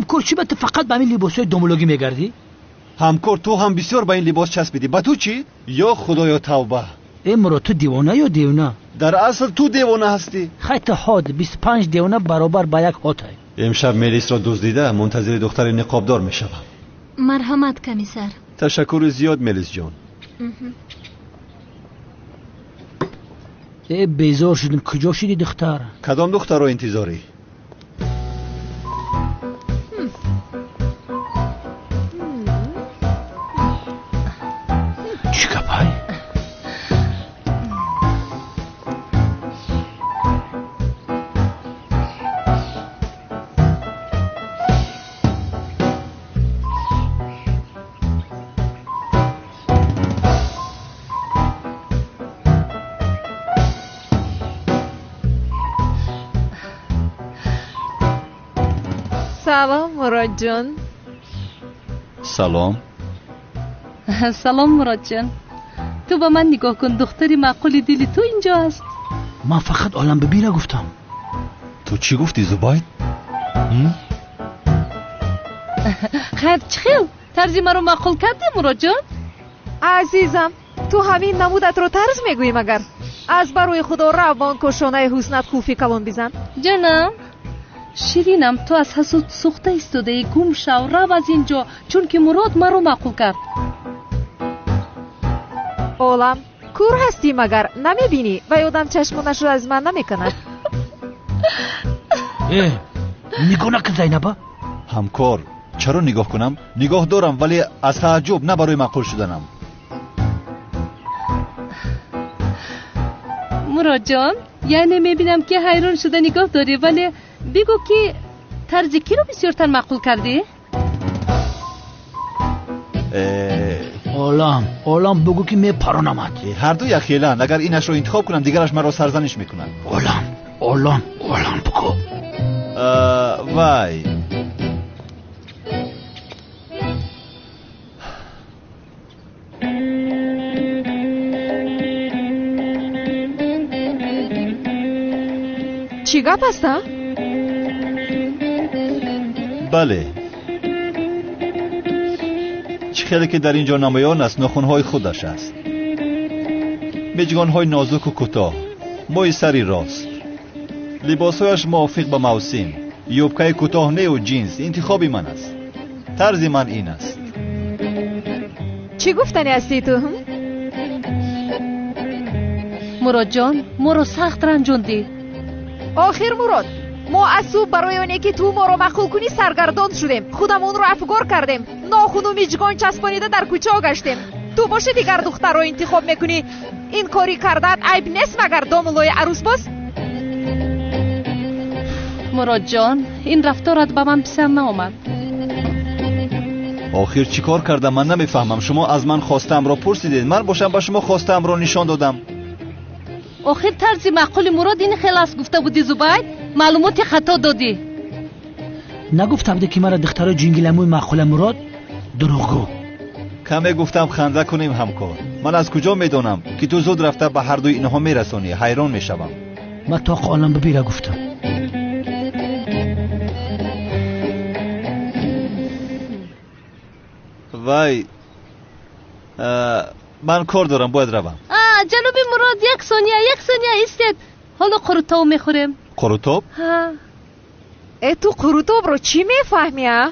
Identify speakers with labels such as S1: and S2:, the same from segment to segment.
S1: Ҳамкор, чӣ ба ту фақат ба ҳамин либосҳои домулогӣ мегардӣ?
S2: Ҳамкор, ту ҳам бисёр ба ин либос часпидӣ. Ба ту чӣ? Ё худоё, тавба!
S1: Э Мурод, ту девона ё девона?
S2: Дар асл ту девона ҳастӣ.
S1: Хай ту ҳод, 25 девона баробар ба як ҳотай.
S2: Имшаб Мелисро дуздида мунтазири духтари ниқобдор мешавам.
S3: Марҳамат, комиссар.
S2: Ташаккури зиёд, Мелисҷон.
S1: Э безор шудем, куҷо шуди духтар?
S2: Кадом духтарро интизорӣ?
S1: Чӣ гапай?
S4: Салом, Муродҷон.
S2: Салом.
S5: Салом, Муродҷон. Ту ба ман нигоҳ кун, духтари маъқули дили ту инҷо аст.
S1: Ман фақат олам бибира гуфтам.
S2: Ту чӣ гуфтӣ, Зубайд?
S5: Хайр, чӣ хел? Тарзи маро маъқул кардӣ, Муродҷон?
S4: Азизам, ту ҳамин намудатро тарз мегӯӣ магар? Аз барои худо рав ба он кошонаи ҳуснат қулфи калон бизан.
S5: Ҷанам, ширинам, ту аз ҳасуд сӯхта истодаӣ. Гум шав, рав аз ин ҷо, чунки Мурод маро маъқул кард.
S4: Олам, кур ҳастӣ магар? Намебинӣ? Вай одам чашмонашро аз ман намекунад.
S1: Э, нигоҳ накун, Зайнаба.
S2: Ҳамкор, чаро нигоҳ кунам? Нигоҳ дорам, вале аз тааҷҷуб, на барои маъқул шуданам.
S5: Муродҷон, яъне мебинам ки ҳайрон шуда нигоҳ дорӣ, вале бигӯ ки тарзи киро бисёртар маъқул кардӣ?
S1: Олам, олам, бигӯ ки мепаронамад.
S2: Ҳарду якхеланд. Агар инашро интихоб кунам, дигараш маро сарзаниш мекунад.
S1: Олам, олам, олам, бигӯ.
S2: Вай.
S4: Чӣ гап аст, а?
S2: Бале. Чӣ хеле ки дар ин ҷо намоён аст, нохунҳои худаш аст. Миҷгонҳои нозуку кӯтоҳ, мӯи сари рост. Либосҳояш мувофиқ ба мавсим. Юбкаи кӯтоҳ неу ҷинс интихоби ман аст. Тарзи ман ин аст.
S4: Чӣ гуфтанӣ ҳастӣ ту?
S5: Муродҷон, моро сахт ранҷондӣ.
S4: Охир, Мурод, мо аз субҳ барои оне ки ту моро маъқул кунӣ саргардон шудем. Худамонро афгор кардем. Нохуну миҷгон часпонида дар кӯчао гаштем. Ту боши дигар духтарро интихоб мекунӣ. Ин кори кардаат айб нест магар, домуллои арӯсбоз?
S5: Муродҷон, ин рафторат ба ман писанд наомад.
S2: Охир чӣ кор кардам, ман намефаҳмам. Шумо аз ман хостаамро пурсидед, ман бошам ба шумо хостаамро нишон додам.
S5: Охир тарзи маъқули Мурод ин хел аст гуфта будӣ, Зубайд. Маълумоти хато додӣ.
S1: Нагуфта будӣ ки мара духтарои ҷингиламӯи маъқула, Мурод? Дурӯғгӯ.
S2: Каме гуфтам ханда кунем, ҳамкор. Ман аз куҷо медонам ки ту зуд рафта ба ҳардуи инҳо мерасонӣ? Ҳайрон мешавам.
S1: Ман тоқ олам бибира гуфтам.
S2: Вай, ман кор дорам, бояд равам.
S5: Ҷаноби Мурод, як сония, як сония истед. Ҳоло қурутоб мехӯрем.
S2: Қурутоб?
S5: Ҳа.
S4: Э, ту қурутобро чӣ мефаҳмӣ, а?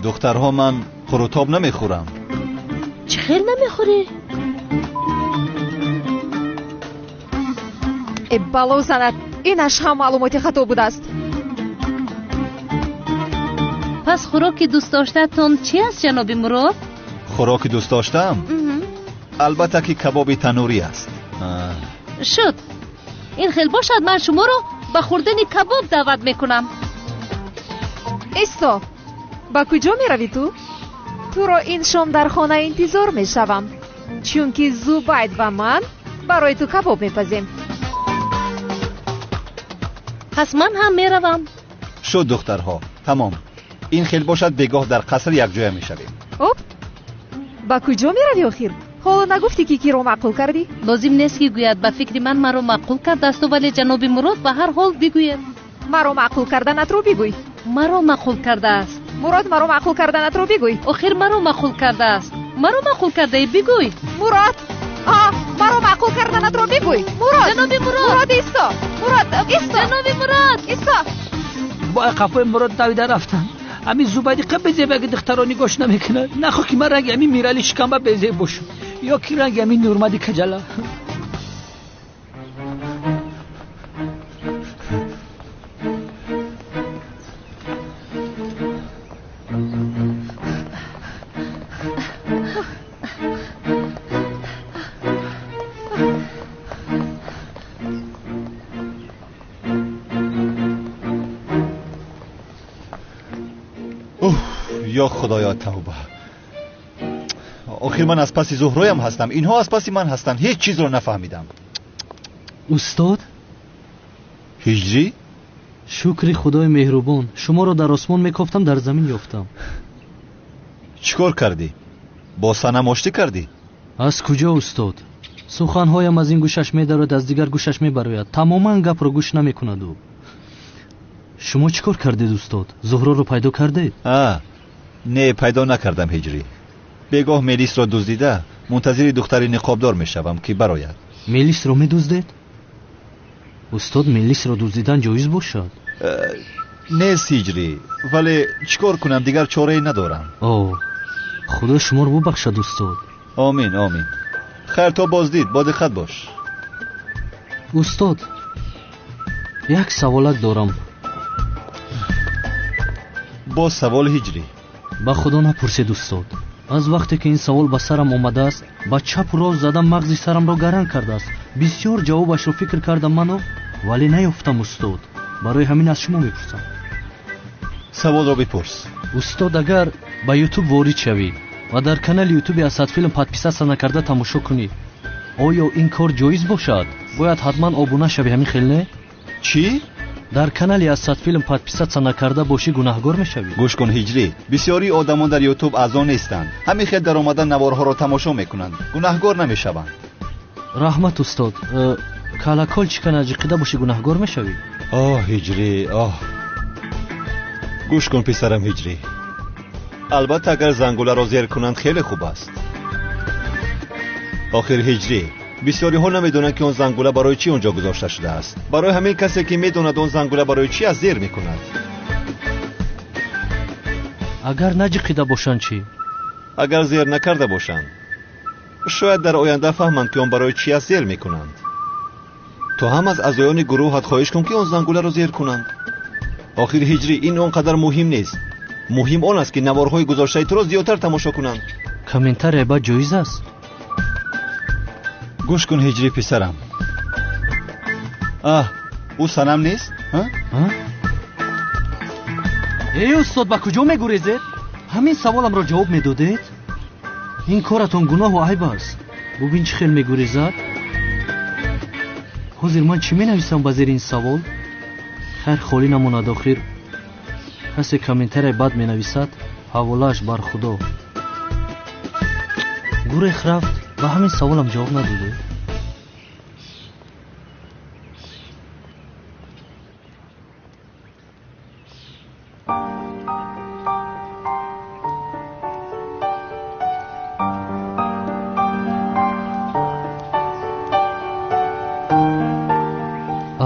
S2: Духтарҳо, ман қурутоб намехӯрам.
S5: Чӣ хел намехӯрӣ?
S4: Э, бало занад, инаш ҳам маълумоти хато будааст.
S5: Пас хӯроки дӯстдоштаатон чӣ аст, ҷаноби Мурод?
S2: Хӯроки дӯстдоштаам? Албатта ки кабоби танурӣ аст.
S5: Шуд. Ин хел бошад, ман шуморо ба хӯрдани кабоб даъват мекунам.
S4: Исто, ба куҷо меравӣ ту? Туро ин шом дар хона интизор мешавам, чунки Зубайд ва ман барои ту кабоб мепазем.
S5: Пас ман ҳам меравам.
S2: Шуд, духтарҳо, тамом. Ин хел бошад, бегоҳ дар қаср якҷоя мешавем.
S4: Оп, ба куҷо меравӣ охир? Ҳоло нагуфтӣ ки киро маъқул кардӣ?
S5: Лозим нест ки гӯяд. Ба фикри ман маро маъқул кардаасту, вале ҷаноби Мурод ба ҳар ҳол бигӯяд.
S4: Маро маъқул карданатро бигӯй.
S5: Маро маъқул кардааст.
S4: Мурод, маро маъқул карданатро бигӯй.
S5: Охир маро маъқул кардааст. Маро маъқул кардаӣ, бигӯй.
S4: Мурод, маро маъқул карданатро бигӯй. Мурод,
S5: ҷаноби Мурод.
S4: Мурод, исто. Мурод, исто.
S5: Ҷаноби Мурод,
S4: исто.
S1: Бо қафои Мурод давида рафтам. Ҳамин Зубайди қа безебаги духтаро нигоҳш намекунад. Нахоҳ ки ман ранги ҳамин Мирали шикамба безеб бошам ё ки ранги ҳамин Нурмади каҷала.
S2: Ё худоё, тавба. Охир ман аз паси Зуҳроям ҳастам, инҳо аз паси ман ҳастанд. Ҳеҷ чизро нафаҳмидам.
S6: Устод?
S2: Ҳиҷрӣ?
S6: Шукри худои меҳрубон, шуморо дар осмон мекофтам, дар замин ёфтам.
S2: Чӣ кор кардӣ? Бо Санам оштӣ кардӣ?
S6: Аз куҷо, устод? Суханҳоям аз ин гӯшаш медарояд, аз дигар гӯшаш мебарояд. Тамоман гапро гӯш намекунад ӯ. Шумо чӣ кор кардед, устод? Зуҳроро пайдо кардед?
S2: Не, пайдо накардам, Ҳиҷрӣ. Бегоҳ мелисро дуздида мунтазири духтари ниқобдор мешавам, ки барояд.
S6: Мелисро медуздед? Устод, мелисро дуздидан ҷоиз бошад?
S2: Нест, Ҳиҷрӣ, вале чӣ кор кунам, дигар чорае надорам.
S6: О, худо шуморо бубахшад, устод.
S2: Омин, омин. Хайр, то боздид, бо диққат бош.
S6: Устод, як саволак дорам.
S2: Боз савол, Ҳиҷрӣ?
S6: Ба худо напурсед, устод. Аз вақте ки ин савол ба сарам омадааст, ба чапу рост задам мағзи сарамро гаранг кардааст. Бисёр ҷавобашро фикр кардам ману, вале наёфтам, устод. Барои ҳамин аз шумо мепурсам.
S2: Саволро бипурс.
S6: Устод, агар ба ютуб ворид шавӣ ва дар канали ютуби Асадфилм подписаться накарда тамошо кунӣ, оё ин кор ҷоиз бошад? Бояд ҳатман обуна шавӣ, ҳамин хел не?
S2: Чӣ?
S6: Дар канали Асадфилм подписаться накарда бошӣ, гунаҳгор мешавӣ.
S2: Гӯш кун, Ҳиҷрӣ, бисёри одамон дар ютуб аъзо нестанд. Ҳамин хел даромада наворҳоро тамошо мекунанд, гунаҳгор намешаванд.
S6: Раҳмат, устод. Колокольчика наҷиқида бошӣ, гунаҳгор мешавӣ.
S2: Оҳ, Ҳиҷрӣ, оҳ. Гӯш кун, писарам Ҳиҷрӣ, албатта агар зангуларо зер кунанд хеле хуб аст. Охир, Ҳиҷрӣ, бисёриҳо намедонанд, ки он зангула барои чӣ он ҷо гузошта шудааст. Барои ҳамин касе ки медонад он зангула барои чӣ аст, зер мекунад.
S6: Агар наҷиқида бошанд чӣ?
S2: Агар зер накарда бошанд, шояд дар оянда фаҳманд, ки он барои чӣ аст, зер мекунанд. Ту ҳам аз аъзоёни гурӯҳат хоҳиш кун, ки он зангуларо зер кунанд. Охир, Ҳиҷрӣ, ин он қадар муҳим нест. Муҳим он аст, ки наворҳои гузоштаи туро зиёдтар тамошо кунанд.
S6: Комментария бад ҷоиз аст?
S2: Гӯш кун, Ҳиҷрӣ писарам. Аҳ, ӯ Санам нест?
S6: Эй устод, ба куҷо мегурезед? Ҳамин саволамро ҷавоб медодед? Ин коратон гуноҳу айб аст. Бубин, чӣ хел мегурезад. Ҳозир ман чӣ менависам ба зери ин савол? Хайр, холӣ намонад. Охир касе комментарияи бад менависад, ҳаволааш бар худо. Гурех рафт, ба ҳамин саволам ҷавоб надодед.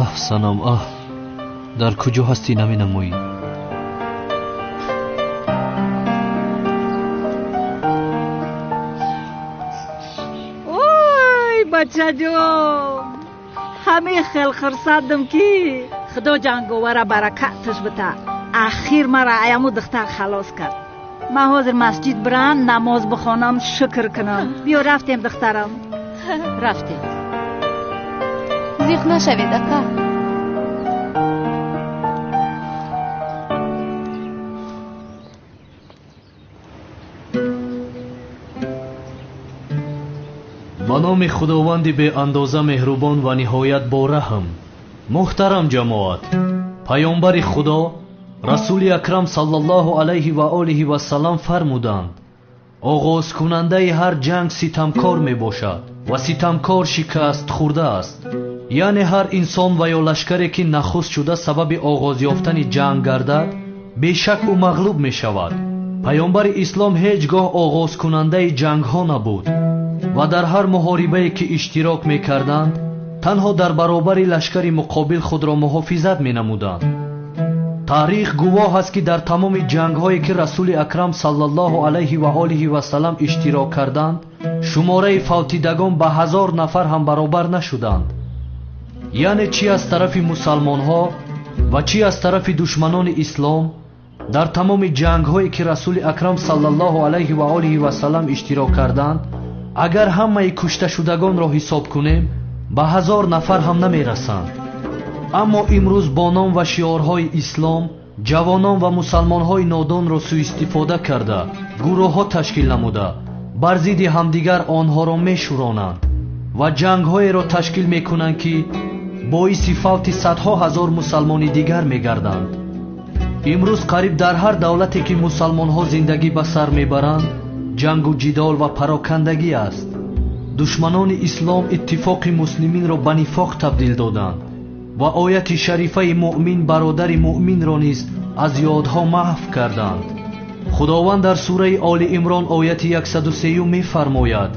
S6: Аҳ, Санам, аҳ, дар куҷо ҳастӣ наменамоӣ?
S7: Ой, бачаҷон, ҳамин хел хурсандам, ки худо ҷанговара баракаташ бита. Ахир мара аяму духтар халос кард. Ман ҳозир масҷид бирам, намоз бихонам, шукр кунам. Биё, рафтем, духтарам, рафтем.
S3: Зиқ нашавед, ака.
S6: Ба номи худованди беандоза меҳрубон ва ниҳоят бораҳм. Муҳтарам ҷамоат, паёмбари худо расули акрам саллаллоҳу алайҳи ва олиҳи вассалам фармуданд: оғозкунандаи ҳар ҷанг ситамкор мебошад ва ситамкор шикаст хӯрда аст. Яъне ҳар инсон ва ё лашкаре ки нахуст шуда сабаби оғоз ёфтани ҷанг гардад, бешак ӯ мағлуб мешавад. Паёмбари ислом ҳеҷ гоҳ оғозкунандаи ҷангҳо набуд ва дар ҳар муҳорибае ки иштирок мекарданд, танҳо дар баробари лашкари муқобил худро муҳофизат менамуданд. Таърих гувоҳ аст ки дар тамоми ҷангҳое ки Расули Акрам саллаллоҳу алайҳи ва олиҳи васаллам иштирок карданд, шумораи фавтидагон ба 1000 нафар ҳам баробар нашуданд. Яъне чӣ аз тарафи мусалмонҳо ва чӣ аз тарафи душманони ислом, дар тамоми ҷангҳое ки Расули Акрам саллаллоҳу алайҳи ва олиҳи васаллам иштирок карданд, агар ҳамаи кушташудагонро ҳисоб кунем, ба 1000 нафар ҳам намерасанд. Аммо имрӯз бо ном ва шиорҳои ислом ҷавонон ва мусалмонҳои нодонро суистифода карда, гурӯҳҳо ташкил намуда, бар зидди ҳамдигар онҳоро мешӯронанд ва ҷангҳоеро ташкил мекунанд, ки боиси фавти садҳо ҳазор мусалмони дигар мегарданд. Имрӯз қариб дар ҳар давлате ки мусалмонҳо зиндагӣ ба сар мебаранд, ҷангу ҷидол ва парокандагӣ аст. Душманони ислом иттифоқи муслиминро ба нифоқ табдил доданд ва ояти шарифаи муъмин бародари муъминро низ аз ёдҳо маҳв карданд. Худованд дар сураи Оли Имрон ояти 103 мефармояд: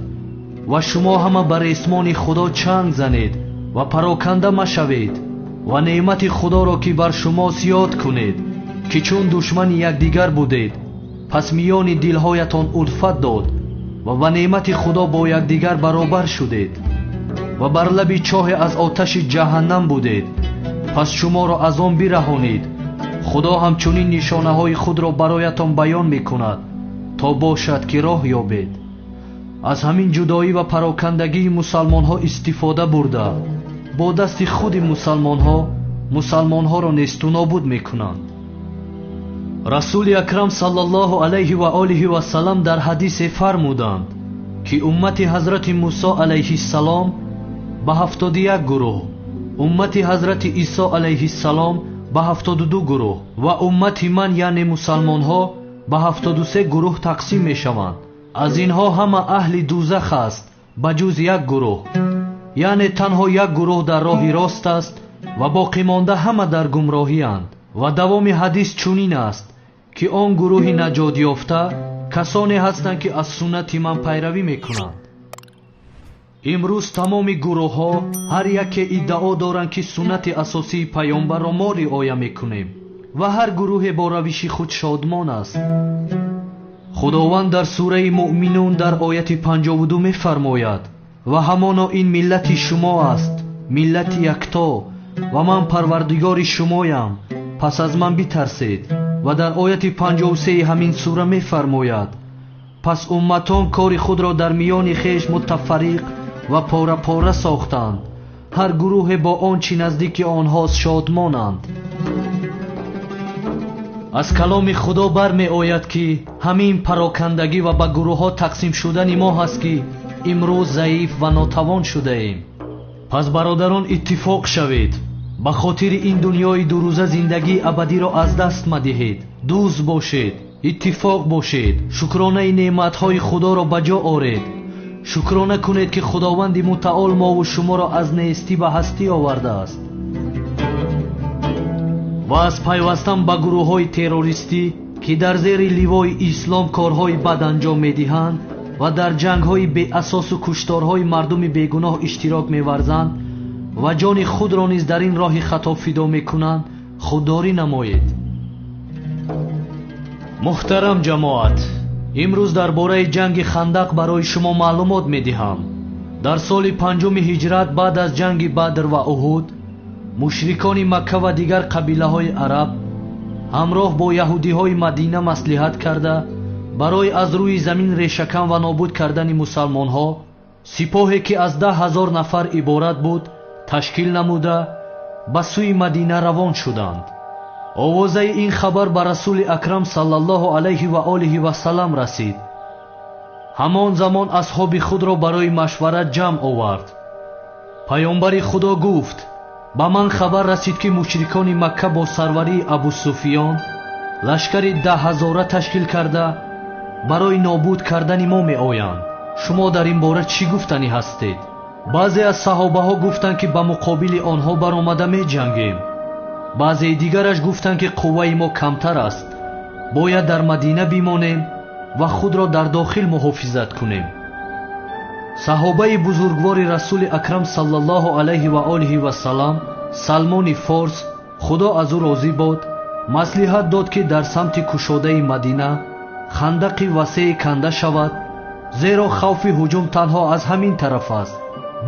S6: ва шумо ҳама ба ресмони Худо чанг занед ва пароканда машавед ва неъмати Худоро ки бар шумост ёд кунед, ки чун душмани якдигар будед, пас миёни дилҳоятон улфат дод ва ба неъмати Худо бо якдигар баробар шудед ва бар лаби чоҳе аз оташи ҷаҳаннам будед, пас шуморо аз он бираҳонид. Худо ҳамчунин нишонаҳои худро бароятон баён мекунад, то бошад ки роҳ ёбед. Аз ҳамин ҷудоӣ ва парокандагии мусалмонҳо истифода бурда, бо дасти худи мусалмонҳо мусалмонҳоро несту нобуд мекунанд. Расули Акрам саллаллоҳу алайҳи ва олиҳи васаллам дар ҳадисе фармуданд, ки уммати ҳазрати Мусо алайҳиссалом ба 71 гурӯҳ, уммати ҳазрати Исо алайҳиссалом ба 72 гурӯҳ ва уммати ман, яъне мусалмонҳо, ба 73 гурӯҳ тақсим мешаванд. Аз инҳо ҳама аҳли дузах аст ба ҷуз як гурӯҳ, яъне танҳо як гурӯҳ дар роҳи рост аст ва боқимонда ҳама дар гумроҳиянд. Ва давоми ҳадис чунин аст, ки он гурӯҳи наҷотёфта касоне ҳастанд, ки аз суннати ман пайравӣ мекунанд. Имрӯз тамоми гурӯҳҳо ҳар яке иддао доранд, ки суннати асосии паёмбарро мо риоя мекунем ва ҳар гурӯҳе бо равиши худ шодмон аст. Худованд дар сураи Муъминун дар ояти 52 мефармояд: ва ҳамоно ин миллати шумо аст, миллати якто, ва ман парвардигори шумоям, пас аз ман битарсед. Ва дар ояти 53 ҳамин сура мефармояд: пас умматон кори худро дар миёни хеш мутафарриқ ва пора-пора сохтанд, ҳар гурӯҳе бо он чӣ наздики онҳост шодмонанд. Аз каломи Худо бармеояд, ки ҳамин парокандагӣ ва ба гурӯҳҳо тақсим шудани мо ҳаст, ки имрӯз заиф ва нотавон шудаем. Пас бародарон, иттифоқ шавед, ба хотири ин дунёи дурӯза зиндагии абадиро аз даст мадиҳед. Дӯст бошед, иттифоқ бошед, шукронаи неъматҳои Худоро ба ҷо оред. Шукрона кунед, ки Худованди мутаол мову шуморо аз нестӣ ба ҳастӣ овардааст ва аз пайвастан ба гурӯҳҳои террористӣ, ки дар зери ливои ислом корҳои бад анҷом медиҳанд ва дар ҷангҳои беасосу кушторҳои мардуми бегуноҳ иштирок меварзанд ва ҷони худро низ дар ин роҳи хато фидо мекунанд, худдорӣ намоед. Муҳтарам ҷамоат, имрӯз дар бораи ҷанги Хандақ барои шумо маълумот медиҳам. Дар соли 5 ҳиҷрат баъд аз ҷанги Бадр ва Уҳуд, мушрикони Макка ва дигар қабилаҳои араб ҳамроҳ бо яҳудиҳои Мадина маслиҳат карда, барои аз рӯи замин решакан ва нобуд кардани мусалмонҳо сипоҳе ки аз 10 000 нафар иборат буд ташкил намуда ба сӯи Мадина равон шуданд. Овозаи ин хабар ба Расули Акрам саллаллоҳу алайҳи ва олиҳи васаллам расид. Ҳамон замон асҳоби худро барои машварат ҷамъ овард. Паёмбари Худо гуфт: ба ман хабар расид, ки мушрикони Макка бо сарварии Абусуфиён лашкари 10 000 ташкил карда барои нобуд кардани мо меоянд. Шумо дар ин бора чӣ гуфтанӣ ҳастед? Баъзе аз саҳобаҳо гуфтанд, ки ба муқобили онҳо баромада меҷангем. Баъзеи дигараш гуфтанд, ки қувваи мо камтар аст, бояд дар Мадина бимонем ва худро дар дохил муҳофизат кунем. Саҳобаи бузургвори Расули Акрам саллаллоҳу алайҳи ва олиҳи вассалам Салмони Форс, Худо аз ӯ розӣ бод, маслиҳат дод, ки дар самти кушодаи Мадина хандақи васее канда шавад, зеро хавфи ҳуҷум танҳо аз ҳамин тараф аст.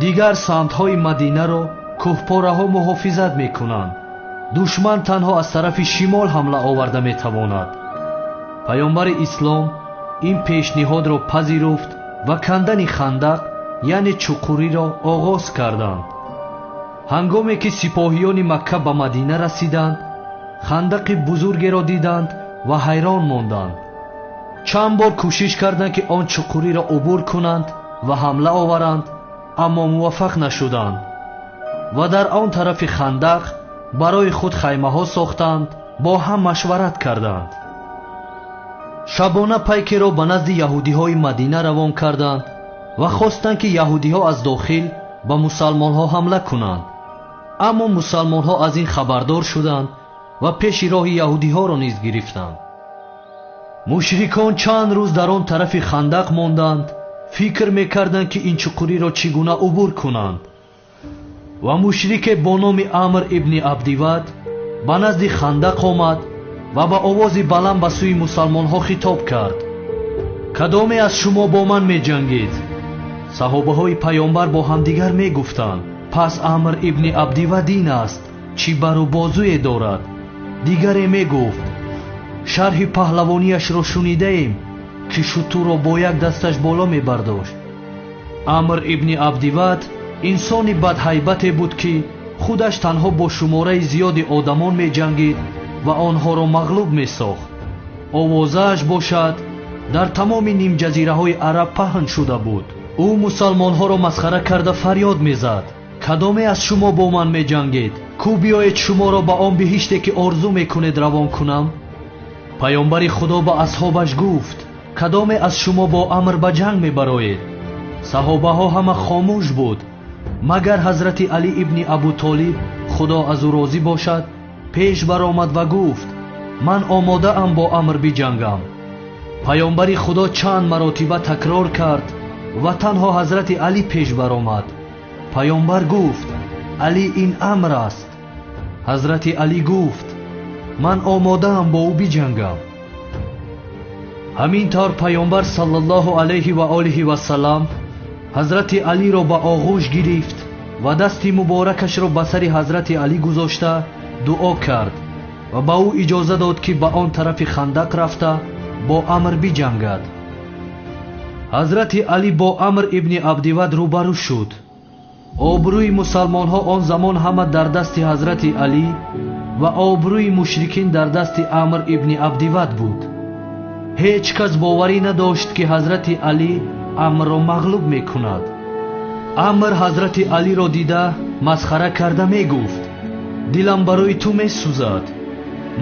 S6: Дигар самтҳои Мадинаро кӯҳпораҳо муҳофизат мекунанд. Душман танҳо аз тарафи шимол ҳамла оварда метавонад. Паёмбари ислом ин пешниҳодро пазируфт ва кандани хандақ, яъне чуқуриро оғоз карданд. Ҳангоме ки сипоҳиёни Макка ба Мадина расиданд, хандақи бузургеро диданд ва ҳайрон монданд. Чанд бор кӯшиш карданд, ки он чуқуриро убур кунанд ва ҳамла оваранд, аммо муваффақ нашуданд ва дар он тарафи хандақ барои худ хаймаҳо сохтанд, бо ҳам машварат карданд. Шабона пайкеро ба назди яҳудиҳои Мадина равон карданд ва хостанд, ки яҳудиҳо аз дохил ба мусалмонҳо ҳамла кунанд. Аммо мусалмонҳо аз ин хабардор шуданд ва пеши роҳи яҳудиҳоро низ гирифтанд. Мушрикон чанд рӯз дар он тарафи хандақ монданд, фикр мекарданд, ки ин чуқуриро чӣ гуна убур кунанд. Ва мушрике бо номи Амр ибни Абдивад ба назди хандақ омад ва ба овози баланд ба сӯи мусалмонҳо хитоб кард: кадоме аз шумо бо ман меҷангед? Саҳобаҳои паёмбар бо ҳамдигар мегуфтанд: пас Амр ибни Абдивад ин аст, чӣ бару бозуе дорад. Дигаре мегуфт: шарҳи паҳлавонияшро шунидаем, ки шутурро бо як дасташ боло мебардошт. Амр ибни Абдивад инсони бадҳайбате буд, ки худаш танҳо бо шумораи зиёди одамон меҷангид ва онҳоро мағлуб месохт. Овозааш бошад дар тамоми нимҷазираҳои араб паҳн шуда буд. Ӯ мусалмонҳоро масхара карда фарёд мезад: кадоме аз шумо бо ман меҷангед? Кӯ биёед шуморо ба он биҳиште, ки орзу мекунед, равон кунам. Паёмбари Худо ба асҳобаш гуфт: кадоме аз шумо бо Амр ба ҷанг мебароед? Саҳобаҳо ҳама хомӯш буд, магар ҳазрати Алӣ ибни Абутолиб, Худо аз ӯ розӣ бошад, пеш баромад ва гуфт: ман омодаам бо Амр биҷангам. Паёмбари Худо чанд маротиба такрор кард ва танҳо ҳазрати Алӣ пеш баромад. Паёмбар гуфт: Алӣ ин Амр аст. Ҳазрати Алӣ гуфт: ман омодаам бо ӯ биҷангам. Ҳамин тавр паёмбар саллаллоҳу алайҳи ва олиҳи вассалам ҳазрати Алиро ба оғӯш гирифт ва дасти муборакашро ба сари ҳазрати Алӣ гузошта дуо кард ва ба ӯ иҷоза дод, ки ба он тарафи хандақ рафта бо Амр биҷангад. Ҳазрати Алӣ бо Амр ибни Абдивад рӯбарӯ шуд. Обрӯи мусалмонҳо он замон ҳама дар дасти ҳазрати Алӣ ва обрӯи мушрикин дар дасти Амр ибни Абдивад буд. Ҳеҷ кас боварӣ надошт, ки ҳазрати Алӣ Амрро мағлуб мекунад. Амр ҳазрати Алиро дида масхара карда мегуфт: дилам барои ту месӯзад.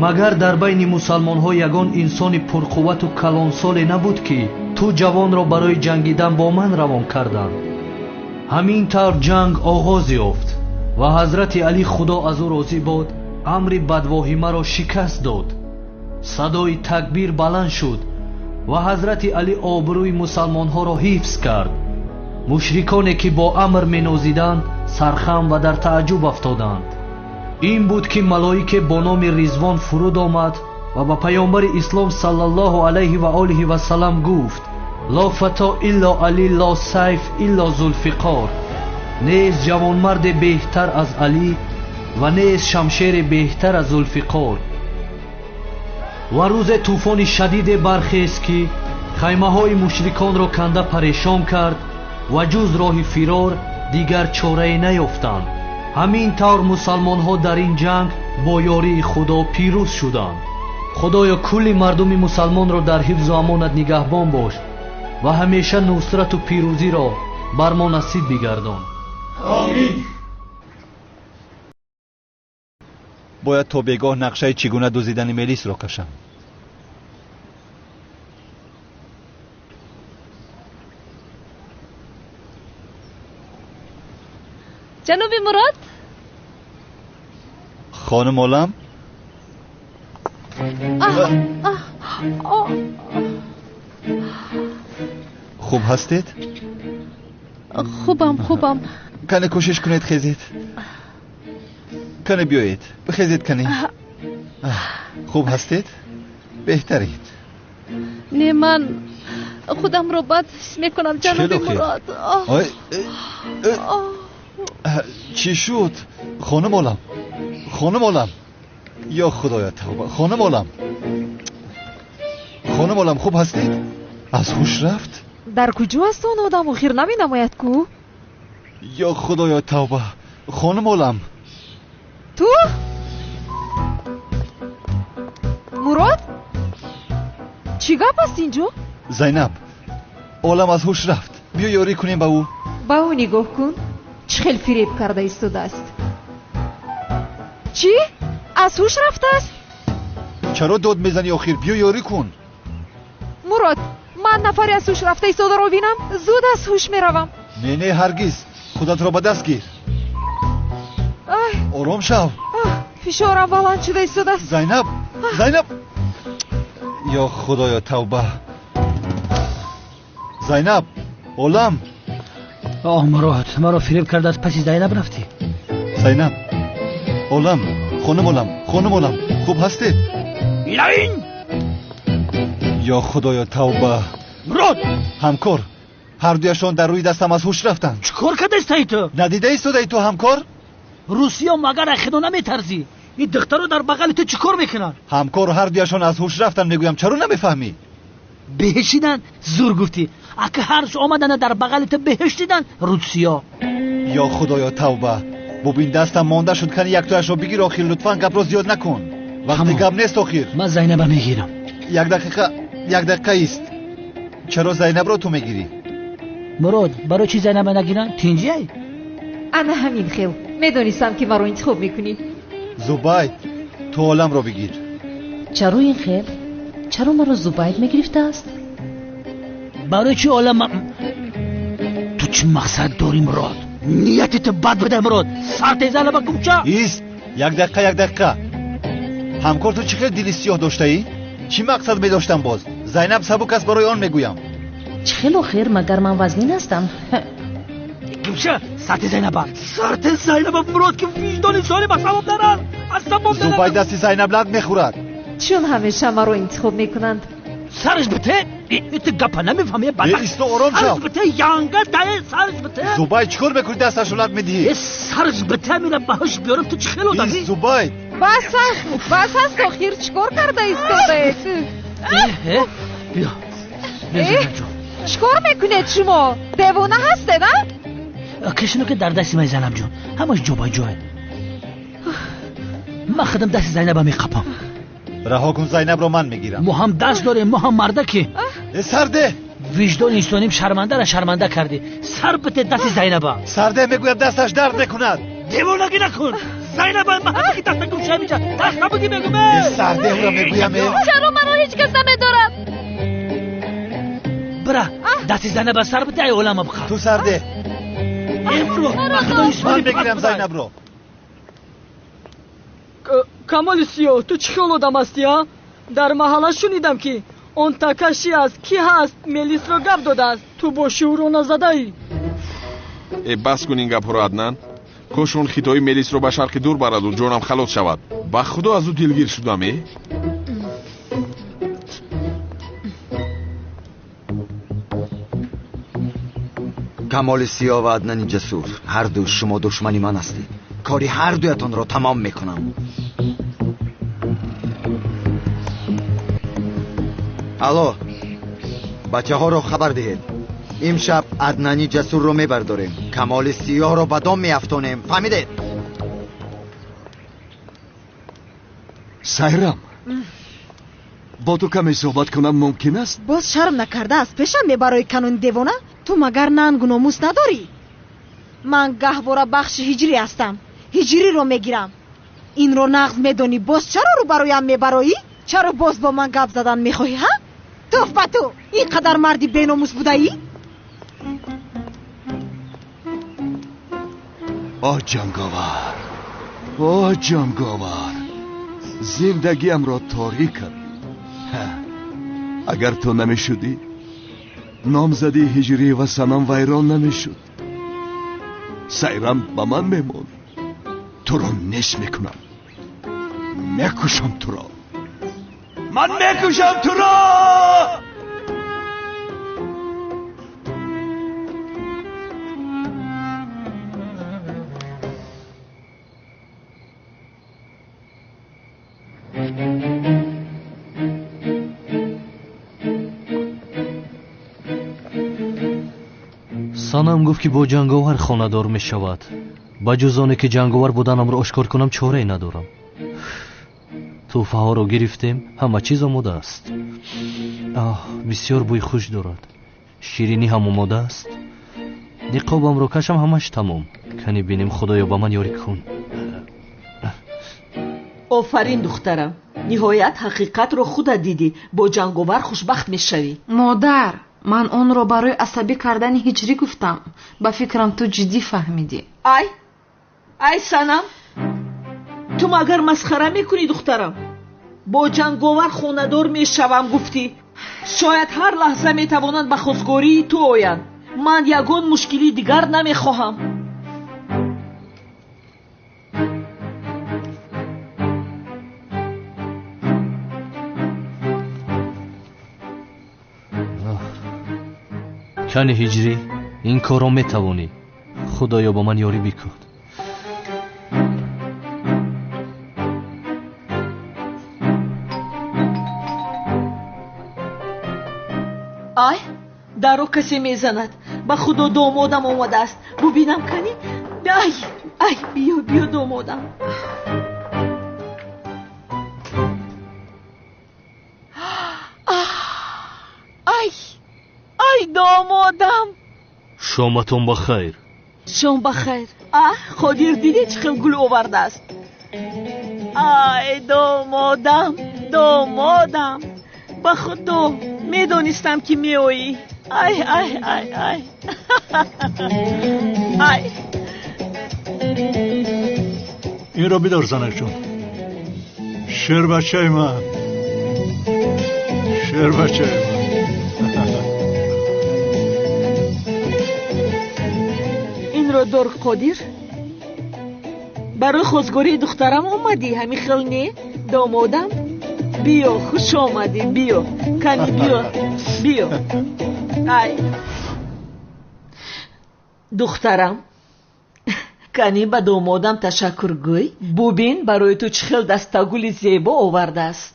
S6: Магар дар байни мусалмонҳо ягон инсони пурқуввату калонсоле набуд, ки ту ҷавонро барои ҷангидан бо ман равон карданд? Ҳамин тавр ҷанг оғоз ёфт ва ҳазрати Алӣ, Худо аз ӯ розӣ бод, амри бадвоҳимаро шикаст дод. Садои такбир баланд шуд ва ҳазрати Алӣ обрӯи мусалмонҳоро ҳифз кард. Мушриконе, ки бо Амр менозиданд, сархам ва дар тааҷҷуб афтоданд. Ин буд, ки малоике бо номи Ризвон фуруд омад ва ба паёмбари ислом саллаллоҳу алайҳи ва олиҳи вассалам гуфт: ло фато илло Алӣ, ло сайф илло Зулфиқор. Нест ҷавонмарде беҳтар аз Алӣ ва нест шамшере беҳтар аз Зулфиқор. Ва рӯзе тӯфони шадиде бархест, ки хаймаҳои мушриконро канда парешон кард ва ҷуз роҳи фирор дигар чорае наёфтанд. Ҳамин тавр мусалмонҳо дар ин ҷанг бо ёрии Худо пирӯз шуданд. Худоё, кулли мардуми мусалмонро дар ҳифзу амонат нигаҳбон бош ва ҳамеша нусрату пирӯзиро бар мо насиб бигардон.
S8: Омин.
S2: Бояд то бегоҳ нақшаи чӣ гуна дуздидани Мелисро кашам.
S5: Ҷаноби Мурод?
S2: Хонум Олам? Хуб ҳастед?
S5: Хубам, хубам.
S2: Кане кӯшиш кунед хезед. Кане биёед, бихезед кане. Хуб ҳастед? Беҳтаред.
S5: Не, ман худамро бад ҳис мекунам, ҷаноби Мурод.
S2: Чӣ шуд? Хонум Олам, хонум Олам, ё худоя тавба, хонум Олам, хонум Олам, хуб ҳастед? Аз ҳуш рафт?
S4: Дар куҷо аст он одам? Охир наменамояд ку?
S2: Ё худоё тавба, хонум Олам.
S4: Ту? Мурод? Чӣ гап аст инҷо?
S2: Зайнаб, Олам аз ҳуш рафт. Биё ёрӣ кунем ба ӯ.
S4: Ба ӯ нигоҳ кун, чӣ хел фиреб карда истодааст. Чӣ? Аз ҳуш рафтааст?
S2: Чаро дод мезанӣ охир? Биё ёрӣ кун.
S4: Мурод, ман нафаре аз ҳуш рафта истодаро бинам, зуд аз ҳуш меравам.
S2: Не, не, ҳаргиз. Худатро ба даст гир. Ором шав.
S4: Фишорам баланд шуда истодааст.
S2: Зайнаб, Зайнаб. Ё худоё тавба. Зайнаб, Олам.
S1: Оҳ, Мурод, маро фиреб карда аз паси Зайнаб рафтӣ.
S2: Зайнаб, Олам, хонум Олам, хонум Олам, хуб ҳастед?
S1: Лайн!
S2: Ё худоё тавба.
S1: Мурод!
S2: Ҳамкор, ҳардуяшон дар рӯи дастам аз ҳуш рафтанд.
S1: Чӣ кор кардаистаи ту?
S2: Надида истодаи ту, ҳамкор?
S1: Русиё магар аз худо наметарзӣ? Ин духтаро дар бағали ту чӣ кор мекунанд?
S2: Ҳамкор, ҳардуяшон аз ҳуш рафтанд, мегӯям, чаро намефаҳмӣ?
S1: Беҳишидан зур гуфтӣ. Ака ҳарш омадана дар бағали ту беҳиш дидан русиё.
S2: Ё худоё тавба. Бубин, дастам монда шуд, кани яктояшро бигир охир, лутфан гапро зиёд накун. Вақти гап нест охир.
S1: Ман Зайнаба мегирам.
S2: Як дақиқа, як дақиқа ист. Чаро Зайнабро ту мегирӣ?
S1: Мурод, барои чӣ Зайнаба нагирам? Тинҷиай?
S4: Ана ҳамин хел. Медонистам ки маро интихоб мекунӣ.
S2: Зубайд, ту Оламро бигир.
S5: Чаро ин хел? Чаро маро Зубайд мегирифтааст?
S1: Барои чӣ Олам? Ту чӣ мақсад дорӣ, Мурод? Нияти ту бад буда, Мурод. Сар тезана ба кӯча.
S2: Ист, як дақиқа, як дақиқа. Ҳамкор, ту чӣ хел дили сиёҳ доштаӣ? Чӣ мақсад медоштам боз? Зайнаб сабук аст, барои он мегӯям.
S5: Чӣ хел охир? Магар ман вазнин ҳастам?
S1: Кимша, сарти Зайнаба, сарти Зайнаба, Мурод, ки виҷдони солим аз савоб дарад, аз савоб дарад.
S2: Зубайд дасти Зайнаб лат мехӯрад.
S4: Чун ҳамеша маро интихоб мекунанд.
S1: Сарш бите, ту гапа намефаҳмӣ, бадбахт.
S2: Исто, ором шав.
S1: Сарш бите, янга дае, сарш бите.
S2: Зубайд, чӣ кор мекунӣ, дасташро лат медиҳӣ?
S1: Сарш бите, мира ба ҳуш биёрам, ту чӣ хел одамӣ?
S2: Ист, Зубайд.
S4: Бас аст, бас аст, охир чӣ кор карда истодаед?
S1: Биё, биё, Зайнаб ҷон.
S4: Чӣ кор мекунед шумо? Девона ҳастед, а?
S1: Кашино ки дар дасти ман, Зайнаб ҷон, ҳамаш ҷо ба ҷое. Ман худам дасти Зайнаба меқапам.
S2: Раҳо кун Зайнабро, ман мегирам.
S1: Мо ҳам даст дорем, мо ҳам мардаки.
S2: Сарде!
S1: Виҷдони инсоним шармандара шарманда кардӣ. Сар бите дасти Зайнаба.
S2: Сарде, мегӯям, дасташ дард мекунад.
S1: Девонагӣ накун. Зайнаба, ман ҳамаки даста гумша миҷа. Даст набудӣ мегӯм.
S2: Сарде, ӯро мегӯям.
S5: Чаро маро ҳеҷ кас намедорад?
S1: Бира, дасти Зайнаба сар бите, ай олама бихар.
S2: Ту сарде. Ман мегирам Зайнабро.
S8: Камоли сиёҳ, ту чӣ хел одам ҳастӣ, а? Дар маҳалла шунидам, ки он такаши аст, ки ҳаст, мелисро гап додааст. Ту бо шиӯро назадаӣ.
S9: Э, бас кун ин гапҳоро, Аднан. Кош он хитои мелисро ба шарқи дур бараду ҷонам халос шавад. Ба худо аз ӯ дилгир шудам, э?
S10: Камоли сиёҳ ва Аднани ҷасур, ҳарду шумо душмани ман ҳастед. Кори ҳардуятонро тамом мекунам. Алло, бачаҳоро хабар диҳед. Имшаб Аднани ҷасурро мебардорем, Камоли сиёҳро ба дом меафтонем. Фаҳмидед?
S11: Сайрам, бо ту каме суҳбат кунам мумкин аст?
S7: Боз шарм накарда аз пешам мебарои канони девона? Ту магар нангу номус надорӣ? Ман гаҳвора бахши ҳиҷрӣ ҳастам, ҳиҷриро мегирам. Инро нағз медонӣ, боз чаро рӯбароям мебароӣ? Чаро боз бо ман гап задан мехоҳӣ, ҳа? Туф ба ту! Ин қадар марди беномус будаӣ?
S11: О ҷанговар, о ҷанговар, зиндагиамро торик кардӣ. Агар ту намешудӣ, номзадии ҳиҷрӣ ва Санам вайрон намешуд. Сайрам ба ман мемонд. Туро неш мекунам, мекушам туро, ман мекушам туро.
S6: Санам гуфт ки бо ҷанговар хонадор мешавад. Ба ҷуз оне ки ҷанговар буданамро ошкор кунам чорае надорам. Тӯҳфаҳоро гирифтем, ҳама чиз омода аст. Оҳ, бисёр бӯи хуш дорад. Ширинӣ ҳам омода аст. Ниқобамро кашам, ҳамаш тамом. Кани бинем, Худоё ба ман ёрӣ кун.
S12: Офарин, духтарам. Ниҳоят ҳақиқатро худат дидӣ. Бо ҷанговар хушбахт мешавӣ.
S13: Модар, ман онро барои асабӣ кардани ҳиҷрӣ гуфтам. Ба фикрам ту ҷиддӣ фаҳмидӣ.
S12: Ай, ай Санам, ту магар масхара мекунӣ, духтарам? Бо ҷанговар хонадор мешавам гуфтӣ. Шояд ҳар лаҳза метавонанд ба хостгории ту оянд. Ман ягон мушкилии дигар намехоҳам.
S6: Кани ҳиҷрӣ, ин корро метавонӣ. Худоё ба ман ёрӣ бикун.
S12: Ай, дарро касе мезанад. Ба Худо домодам омадааст. Бубинам кани. Ай, ай, биё, биё домодам. Ай, ай домодам.
S6: Шоматон ба хайр.
S12: Шом ба хайр. А, Қодир, дидӣ чӣ хел гул овардааст? Ай домодам, домодам. Ба Худо медонистам ки меоӣ. Ай, ай, ай, ай. Ай.
S14: Инро бидор, занакҷон. Шербачаи ман, шербачаи ман.
S12: Инро дор, Қодир. Барои хостгории духтарам омадӣ, ҳамин хел не, домодам? Биё, хуш омадӣ, биё. Кани биё, биё. Ай. Духтарам, кани ба домодам ташаккур гӯй. Бубин, барои ту чӣ хел дастагули зебо овардааст.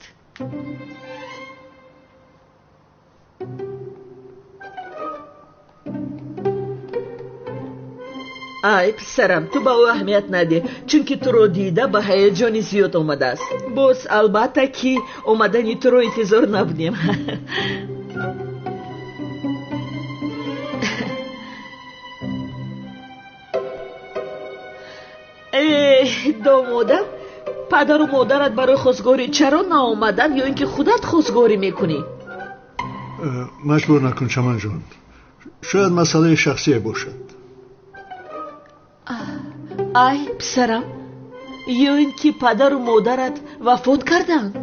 S12: Ай, писарам, ту ба ӯ аҳамият надеҳ, чунки туро дида ба ҳаяҷони зиёд омадааст. Боз албатта ки омадани туро интизор набудем. Э, домодам, падару модарат барои хостгорӣ чаро наомаданд ё ин ки худат хостгорӣ мекунӣ?
S14: Маҷбур накун, Чаманҷон. Шояд масъалаи шахсие бошад.
S12: Ай, писарам, ё ин ки падару модарат вафот карданд?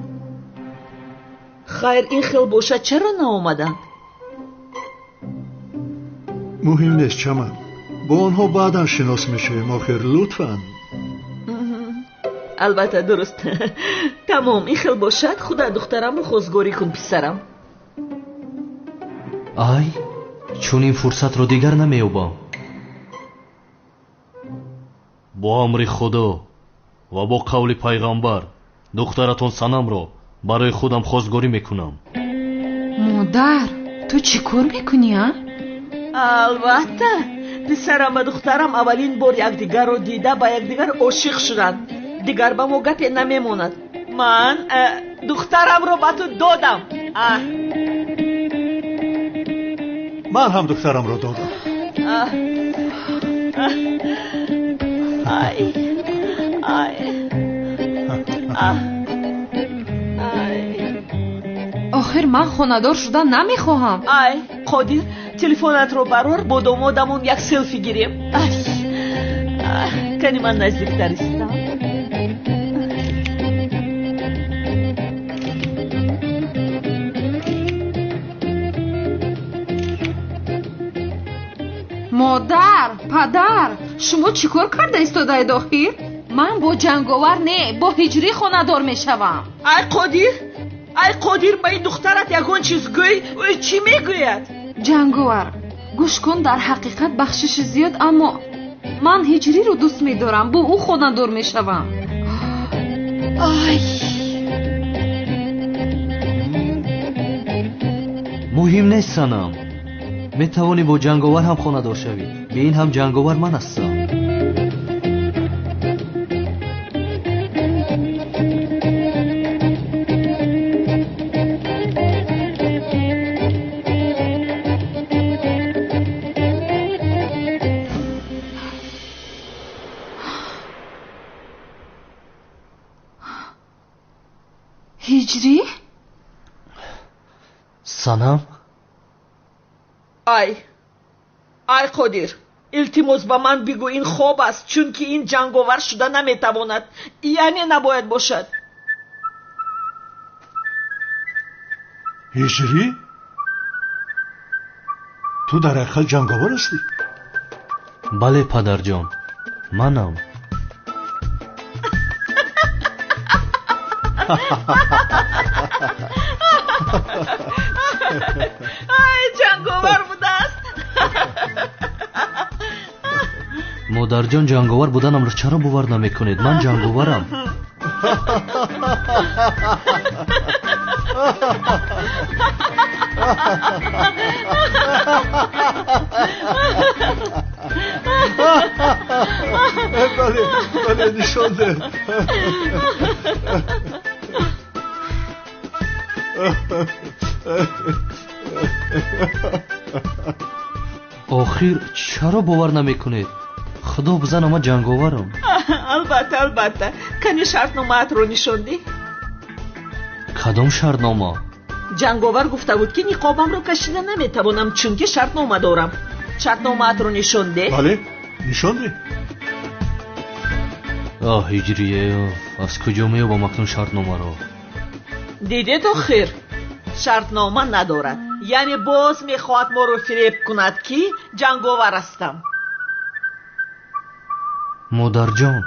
S12: Хайр, ин хел бошад, чаро наомаданд?
S14: Муҳим нест, Чаман. Бо онҳо баъдан шинос мешавем, охир лутфан.
S12: Албатта, дуруст. Тамом, ин хел бошад, худат духтарамро хостгорӣ кун, писарам.
S6: Ай, чунин фурсатро дигар намеёбам. Бо амри Худо ва бо қавли пайғамбар духтаратон Санамро барои худам хостгорӣ мекунам.
S13: Модар, ту чӣ кор мекунӣ, а?
S12: Албатта, писарам ва духтарам аввалин бор якдигарро дида ба якдигар ошиқ шуданд. Дигар ба мо гапе намемонад. Ман духтарамро ба ту додам.
S14: Ман ҳам духтарамро додам.
S12: Ай, ай, ай.
S13: Охир ман хонадор шудан намехоҳам.
S12: Ай, Қодир, телефонатро барор, бо домодамон як селфи гирем. Ай. Кани ман наздиктар истам.
S13: Модар, падар, шумо чӣ кор карда истодаед охир? Ман бо Ҷанговар не, бо Ҳиҷрӣ хонадор мешавам.
S12: Ай Қодир, ай Қодир, ба ин духтарат ягон чиз гӯй, ӯ чӣ мегӯяд?
S13: Ҷанговар, гӯш кун, дар ҳақиқат бахшиши зиёд, аммо ман Ҳиҷриро дӯст медорам, бо ӯ хонадор мешавам. Ай!
S6: Муҳим нест, Санам. Метавонӣ бо Ҷанговар ҳам хонадор шавӣ. Бе ин ҳам Ҷанговар ман ҳастам.
S13: Ҳиҷрӣ?
S6: Санам?
S12: Ай, ай Қодир, илтимос ба ман бигӯ ин хоб аст, чунки ин ҷанговар шуда наметавонад, яъне набояд бошад.
S14: Ҳиҷрӣ? Ту дар ҳақиқат ҷанговар ҳастӣ?
S6: Бале, падарҷон, манам.
S12: Ай, ҷанговар будааст.
S6: Модарҷон, ҷанговар буданамро чаро бовар намекунед? Ман ҷанговарам.
S14: Бале, бале, нишон деҳ.
S6: Охир чаро бовар намекунед? Худо бизана, ман ҷанговарам.
S12: Албатта, албатта. Кани шартномаатро нишон деҳ.
S6: Кадом шартнома?
S12: Ҷанговар гуфта буд, ки ниқобамро кашида наметавонам, чунки шартнома дорам. Шартномаатро нишон деҳ.
S14: Бале, нишон деҳ.
S6: Оҳ, Ҳиҷрие, аз куҷо меёбам акнун шартномаро?
S12: Дидед охир, шартнома надорад. Яъне боз мехоҳад моро фиреб кунад, ки ҷанговар ҳастам.
S6: Модарҷон,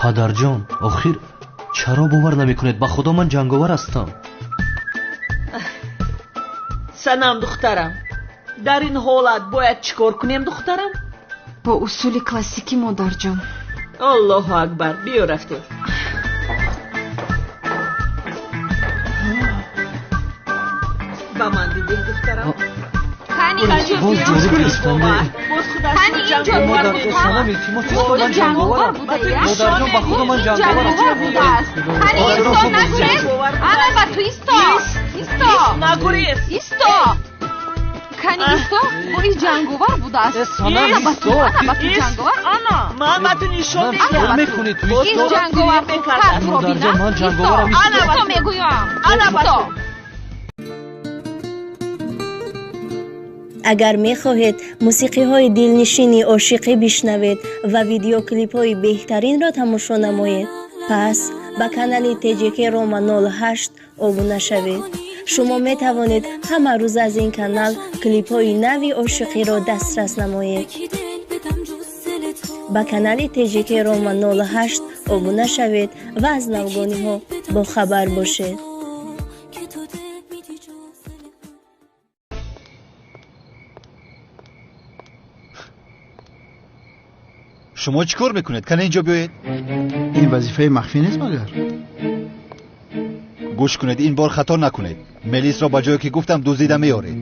S6: падарҷон, охир чаро бовар намекунед? Ба худо ман ҷанговар ҳастам.
S12: Санам, духтарам, дар ин ҳолат бояд чӣ кор кунем, духтарам?
S13: Бо усули классикӣ, модарҷон.
S12: Аллоҳу акбар, биё рафтем. Ба ман бидеҳ, духтарам.
S13: Кани инҷо биё.
S12: Боз худаш
S13: Кани инҷо биё.
S6: Санам, илтимос, ман ҷанговарам. Модарҷон, ба худо ман ҷанговарам.
S13: Будааст. Кани исто, нагурез. Ана ба ту исто. Исто.
S12: Нагурез.
S13: Исто. Кани исто, бо ин ҷанговар будааст. Ана ба ту, ана ба ту ҷанговар, ана.
S12: Ман ба ту нишон медиҳам.
S6: Мекунӣ ту
S13: Ин ҷанговар хубтар туро бинад. Исто, исто мегӯям.
S12: Ана ба ту.
S15: Агар мехоҳед мусиқиҳои дилнишини ошиқӣ бишнавед ва видеоклипҳои беҳтаринро тамошо намоед, пас ба канали ТҶК Рома 08 обуна шавед. Шумо метавонед ҳама рӯз аз ин канал клипҳои нави ошиқиро дастрас намоед. Ба канали ТҶК Рома 08 обуна шавед ва аз навгониҳо бохабар бошед.
S2: Шумо чӣ кор мекунед? Кане инҷо биёед.
S16: Ин вазифаи махфӣ нест магар?
S2: Гӯш кунед, ин бор хато накунед. Мелисро ба ҷое ки гуфтам дуздида меоред.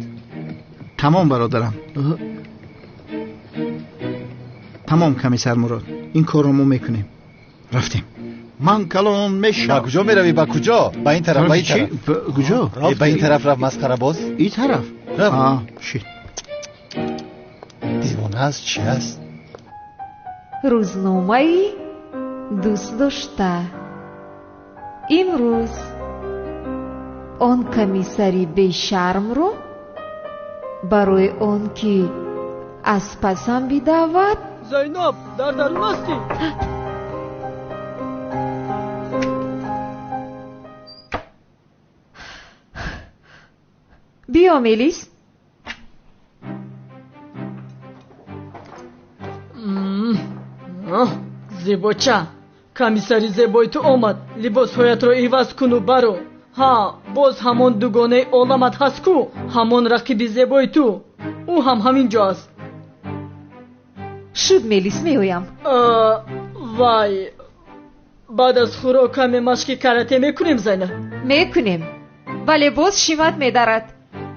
S16: Тамом, бародарам. Тамом, комиссар Мурод. Ин корро мо мекунем. Рафтем. Ман калон мешавам.
S2: Ба куҷо меравӣ? Ба куҷо? Ба ин тараф, ба ин тараф.
S16: Куҷо?
S2: Ба ин тараф рафт, масхарабоз.
S16: Ин тараф?
S2: Рафт.
S16: Шит.
S2: Девона аст, чӣ аст?
S4: Рӯзномаи дӯстдошта. Имрӯз он комиссари бешармро барои он ки аз пасам бидавад
S8: Зайнаб, дар дарун ҳастӣ?
S4: Биё, Мелис.
S8: Зебоча, комиссари зебои ту омад. Либосҳоятро иваз куну баро. Ҳа, боз ҳамон дугонаи оламат ҳаст ку, ҳамон рақиби зебои ту. Ӯ ҳам ҳамин ҷо аст.
S4: Шуд, Мелис, меоям.
S8: Вай, баъд аз хӯрок каме машқи карате мекунем, Зайнаб?
S4: Мекунем, вале боз шимат медарад.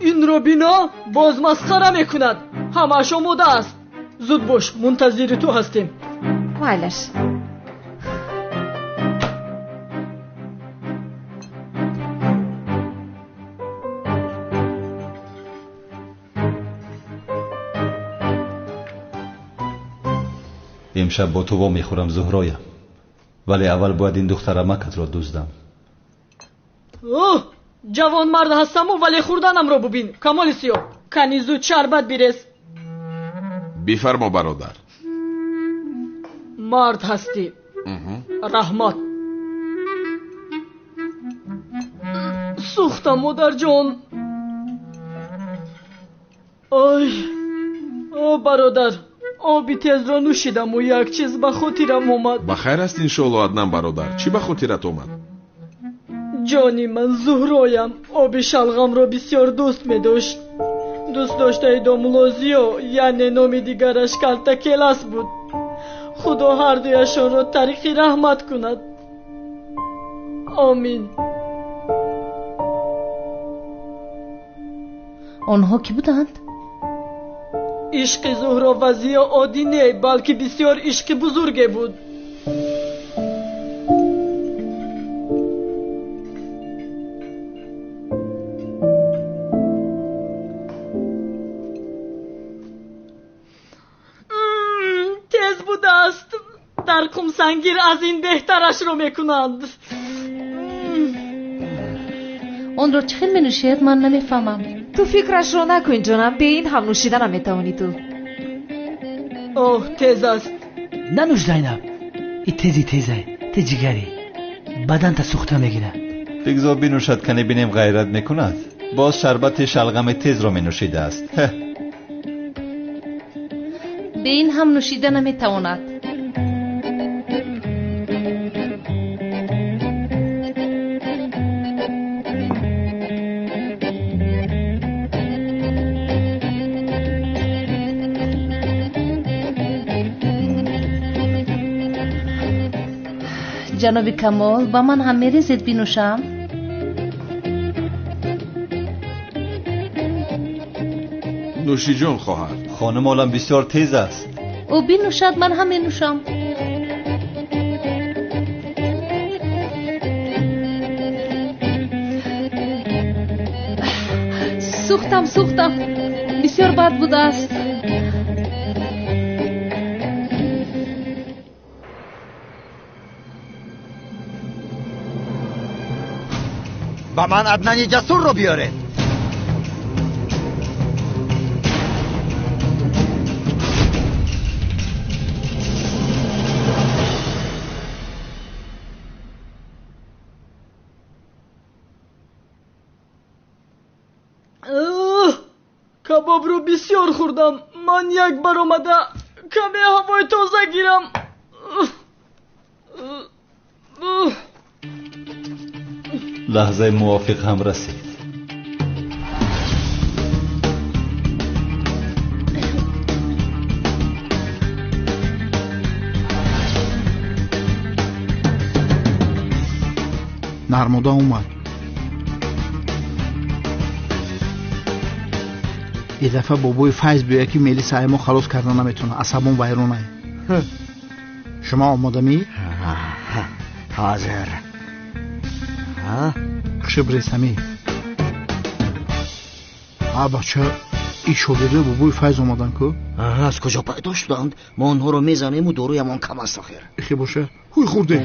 S8: Инро бино, боз масхара мекунад. Ҳамааш омода аст. Зуд бош, мунтазири ту ҳастем.
S4: Майлаш.
S2: Имшаб бо ту вомехӯрам, Зуҳроям, вале аввал бояд ин духтарамакатро дуздам.
S8: Оҳ, ҷавонмард ҳастаму, вале хӯрданамро бубин. Камоли сиёҳ, кани зуд шарбат бирез.
S9: Бифармо, бародар.
S8: Мард ҳастӣ. Раҳмат. Сӯхтам, модарҷон. Ой, о бародар, оби тезро нӯшидаму як чиз ба хотирам омад.
S9: Ба хайр аст, иншоалло, Аднан бародар. Чӣ ба хотират омад?
S8: Ҷони ман, Зуҳроям оби шалғамро бисёр дӯст медошт. Дӯст доштаи домулозиё, яъне номи дигараш Калтакелас буд. Худо ҳардуяшонро тариқи раҳмат кунад. Омин.
S5: Онҳо кӣ буданд?
S8: Ишқи Зуҳро ва Зиё оддӣ не, балки бисёр ишқи бузурге буд. Тез будааст. Дар қумсангир аз ин беҳтарашро мекунанд.
S5: Онро чӣ хел менӯшед, ман намефаҳмам.
S4: Ту фикрашро накун, ҷонам, бе ин ҳам нӯшида наметавонӣ ту.
S8: Оҳ, тез аст.
S1: Нанӯш, Зайнаб, и тези тезай, те ҷигари баданта сӯхта мегирад.
S2: Бигзор бинӯшад, кане бинем ғайрат мекунад. Боз шарбати шалғами тезро менӯшидааст.
S5: Бе ин ҳам нӯшида наметавонад. Ҷаноби Камол, ба ман ҳам мерезед бинӯшам?
S9: Нӯшиҷон, хоҳар.
S2: Хонум олам бисёр тез аст.
S5: Ӯ бинӯшад, ман ҳам менӯшам. Сӯхтам, сӯхтам, бисёр бад будааст.
S10: Ба ман Аднани Ҷасурро биёред.
S8: Кабобро бисёр хӯрдам. Ман як баромада каме ҳавои тоза гирам.
S2: Лаҳзаи мувофиқ ҳам расид.
S16: Нармода омад. Ин дафъа бобои Файз биёяд, ки Мелиса ай мо халос карда наметавонад. Асабон вайронай. Шумо омодамӣ?
S10: Ҳозир.
S16: Хушибресамӣ. А бача, ин шогирдои бобои Файз омадан ку?
S17: Аз куҷо пайдо шуданд? Мо онҳоро мезанему доруямон кам аст охир.
S16: Ихе боша, ҳуй хӯрде.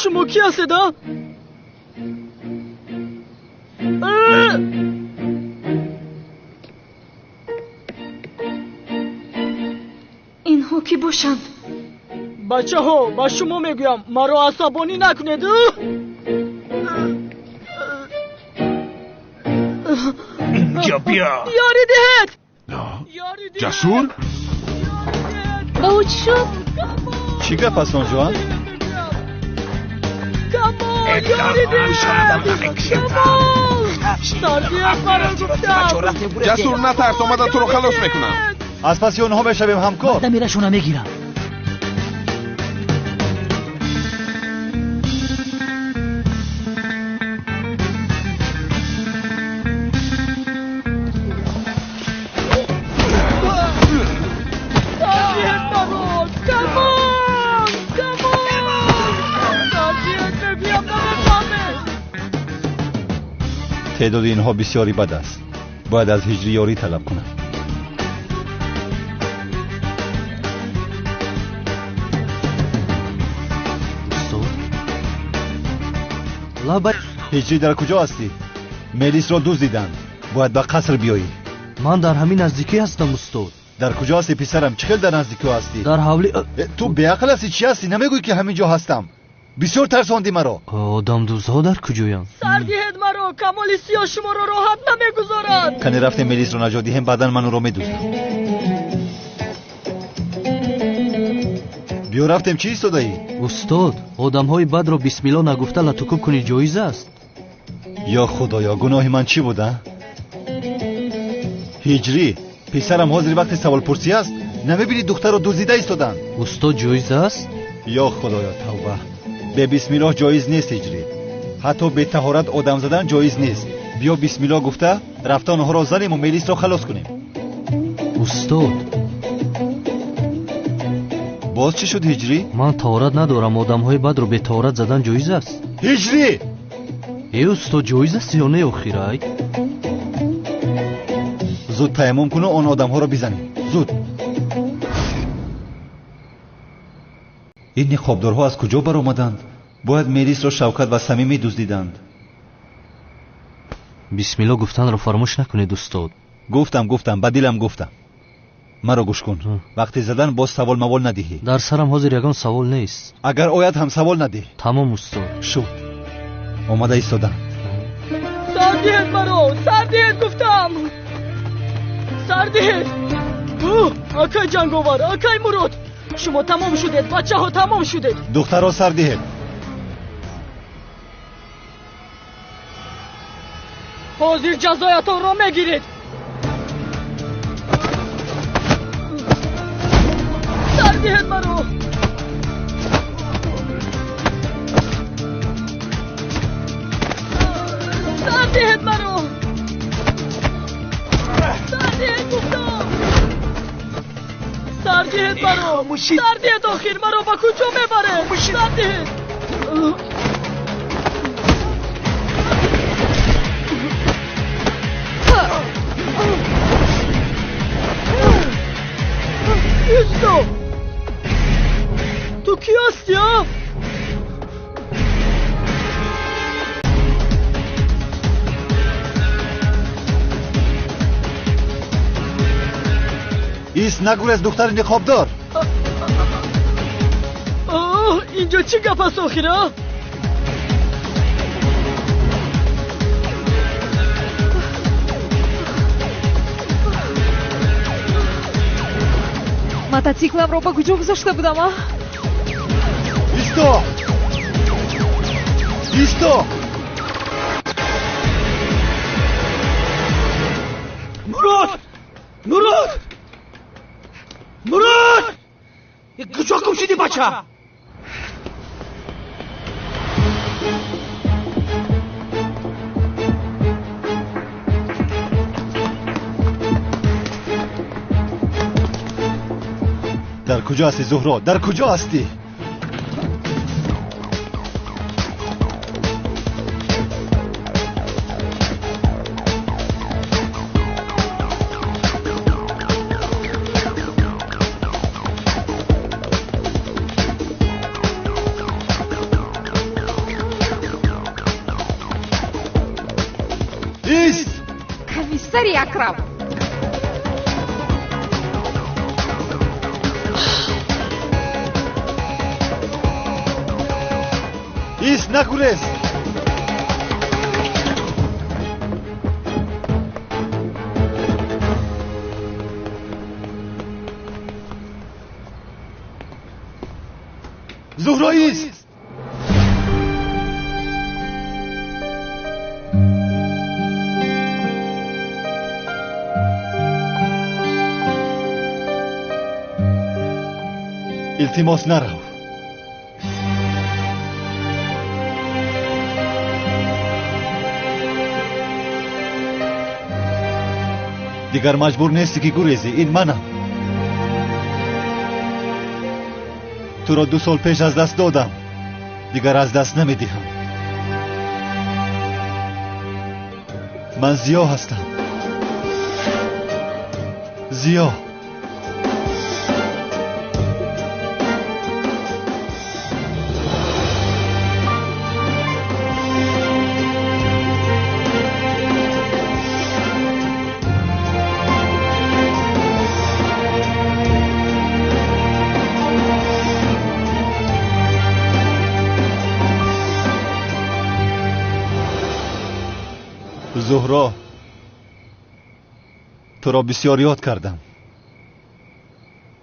S8: Шумо кӣ ҳастед, а?
S13: Инҳо кӣ бошанд?
S8: Бачаҳо, ба шумо мегӯям, маро асабонӣ накунед.
S18: Инҷо биё.
S8: Ёрӣ диҳед!
S9: Ҷасур?
S5: Ба ӯ чӣ шуд?
S2: Чӣ гап аст он ҷо?
S9: Ҷасур, натарс, омада туро халос мекунам.
S2: Аз паси онҳо мешавем, ҳамкор.
S1: Дамирашона мегирам.
S2: Теъдоди инҳо бисёри бад аст. Бояд аз ҳиҷрӣ ёрӣ талаб кунам. Ҳиҷрӣ, дар куҷо ҳастӣ? Мелисро дуздиданд. Бояд ба қаср биёӣ.
S6: Ман дар ҳамин наздикӣ ҳастам, устод.
S2: Дар куҷо ҳастӣ, писарам? Чӣ хел дар наздикӣ ҳастӣ?
S6: Дар ҳавли.
S2: Ту беақл ҳастӣ? Чӣ ҳастӣ? Намегӯӣ ки ҳамин ҷо ҳастам? Бисёр тарсондӣ маро.
S6: Одамдуздҳо дар куҷоянд?
S8: Сар диҳед маро, Камоли Сиёҳ шуморо роҳат намегузорад.
S2: Кане рафтем Мелисро наҷот диҳем, баъдан ман ӯро медуздам. Биё рафтем, чӣ истодаӣ?
S6: Устод, одамҳои бадро бисмилло нагуфта латукӯб кунӣ ҷоиз аст?
S2: Ё худоё, гуноҳи ман чӣ буда? Ҳиҷрӣ, писарам, ҳозир вақти саволпурсӣ аст? Намебинӣ духтарро дуздида истоданд?
S6: Устод, ҷоиз аст?
S2: Ё худоё, тавба. Бе бисмиллоҳ ҷоиз нест, ҳиҷрӣ. Ҳатто бетаҳорат одам задан ҷоиз нест. Биё бисмиллоҳ гуфта рафта онҳоро занему Мелисро халос кунем.
S6: Устод,
S2: боз чӣ шуд, ҳиҷрӣ?
S6: Ман таҳорат надорам. Одамҳои бадро бетаҳорат задан ҷоиз аст?
S2: Ҳиҷрӣ!
S6: Э, устод, ҷоиз аст ё не охирай?
S2: Зуд таяммум куну он одамҳоро бизанем. Зуд. Ин ниқобдорҳо аз куҷо баромаданд? Бояд Мелисро Шавкат ва Самим медуздиданд.
S6: Бисмилло гуфтанро фаромӯш накунед, устод.
S2: Гуфтам, гуфтам, ба дилам гуфтам. Маро гӯш кун. Вақти задан боз савол мавол надиҳӣ.
S6: Дар сарам ҳозир ягон савол нест.
S2: Агар ояд ҳам савол надиҳ.
S6: Тамом, устод.
S2: Шуд. Омада истоданд.
S8: Сар диҳед маро! Сар диҳед гуфтам! Сар диҳед! Акай Ҷанговар, акай Мурод! Шумо тамом шудед, бачаҳо, тамом шудед.
S2: Духтаро сар диҳед.
S8: Ҳозир ҷазоятонро мегиред. Сар диҳед маро! Сар диҳед маро! Сар диҳед гуфтам! Сар диҳед маро! Сар диҳед охир! Маро ба куҷо мебаред? Сар диҳед! Исто! Ту кӣ ҳастӣ, а?
S2: Ист, нагурез, духтари ниқобдор.
S8: Инҷо чӣ гап аст охир, а?
S4: Мотоцикламро ба куҷо гузошта будам, а?
S2: Исто! Исто!
S1: Мурод! Мурод! Мурод! Куҷо гум шудӣ, бача?
S2: Дар куҷо ҳастӣ, Зуҳро? Дар куҷо ҳастӣ?
S4: Комиссари Акрам.
S2: Ист, нагурез! Зуҳро, ист! Илтимос, нарав. Дигар маҷбур нестӣ ки гурезӣ. Ин манам. Туро 2 сол пеш аз даст додам, дигар аз даст намедиҳам. Ман Зиё ҳастам. Зиё. Зуҳро, туро бисёр ёд кардам.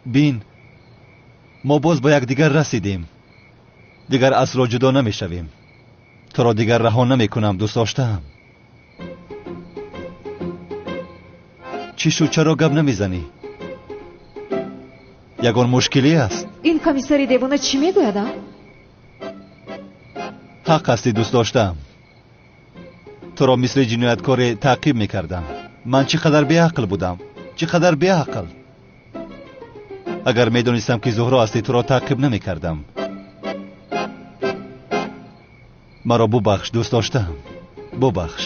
S2: Бин, мо боз ба якдигар расидем. Дигар асло ҷудо намешавем. Туро дигар раҳо намекунам, дӯст доштаам. Чӣ шуд, чаро гап намезанӣ? Ягон мушкиле аст?
S4: Ин комиссари девона чӣ мегӯяд, а?
S2: Ҳақ ҳастӣ, дӯст доштаам. Туро мисли ҷинояткоре таъқиб мекардам. Ман чӣ қадар беақл будам, чӣ қадар беақл. Агар медонистам ки Зуҳро ҳастӣ, туро таъқиб намекардам. Маро бубахш, дӯст доштаам, бубахш.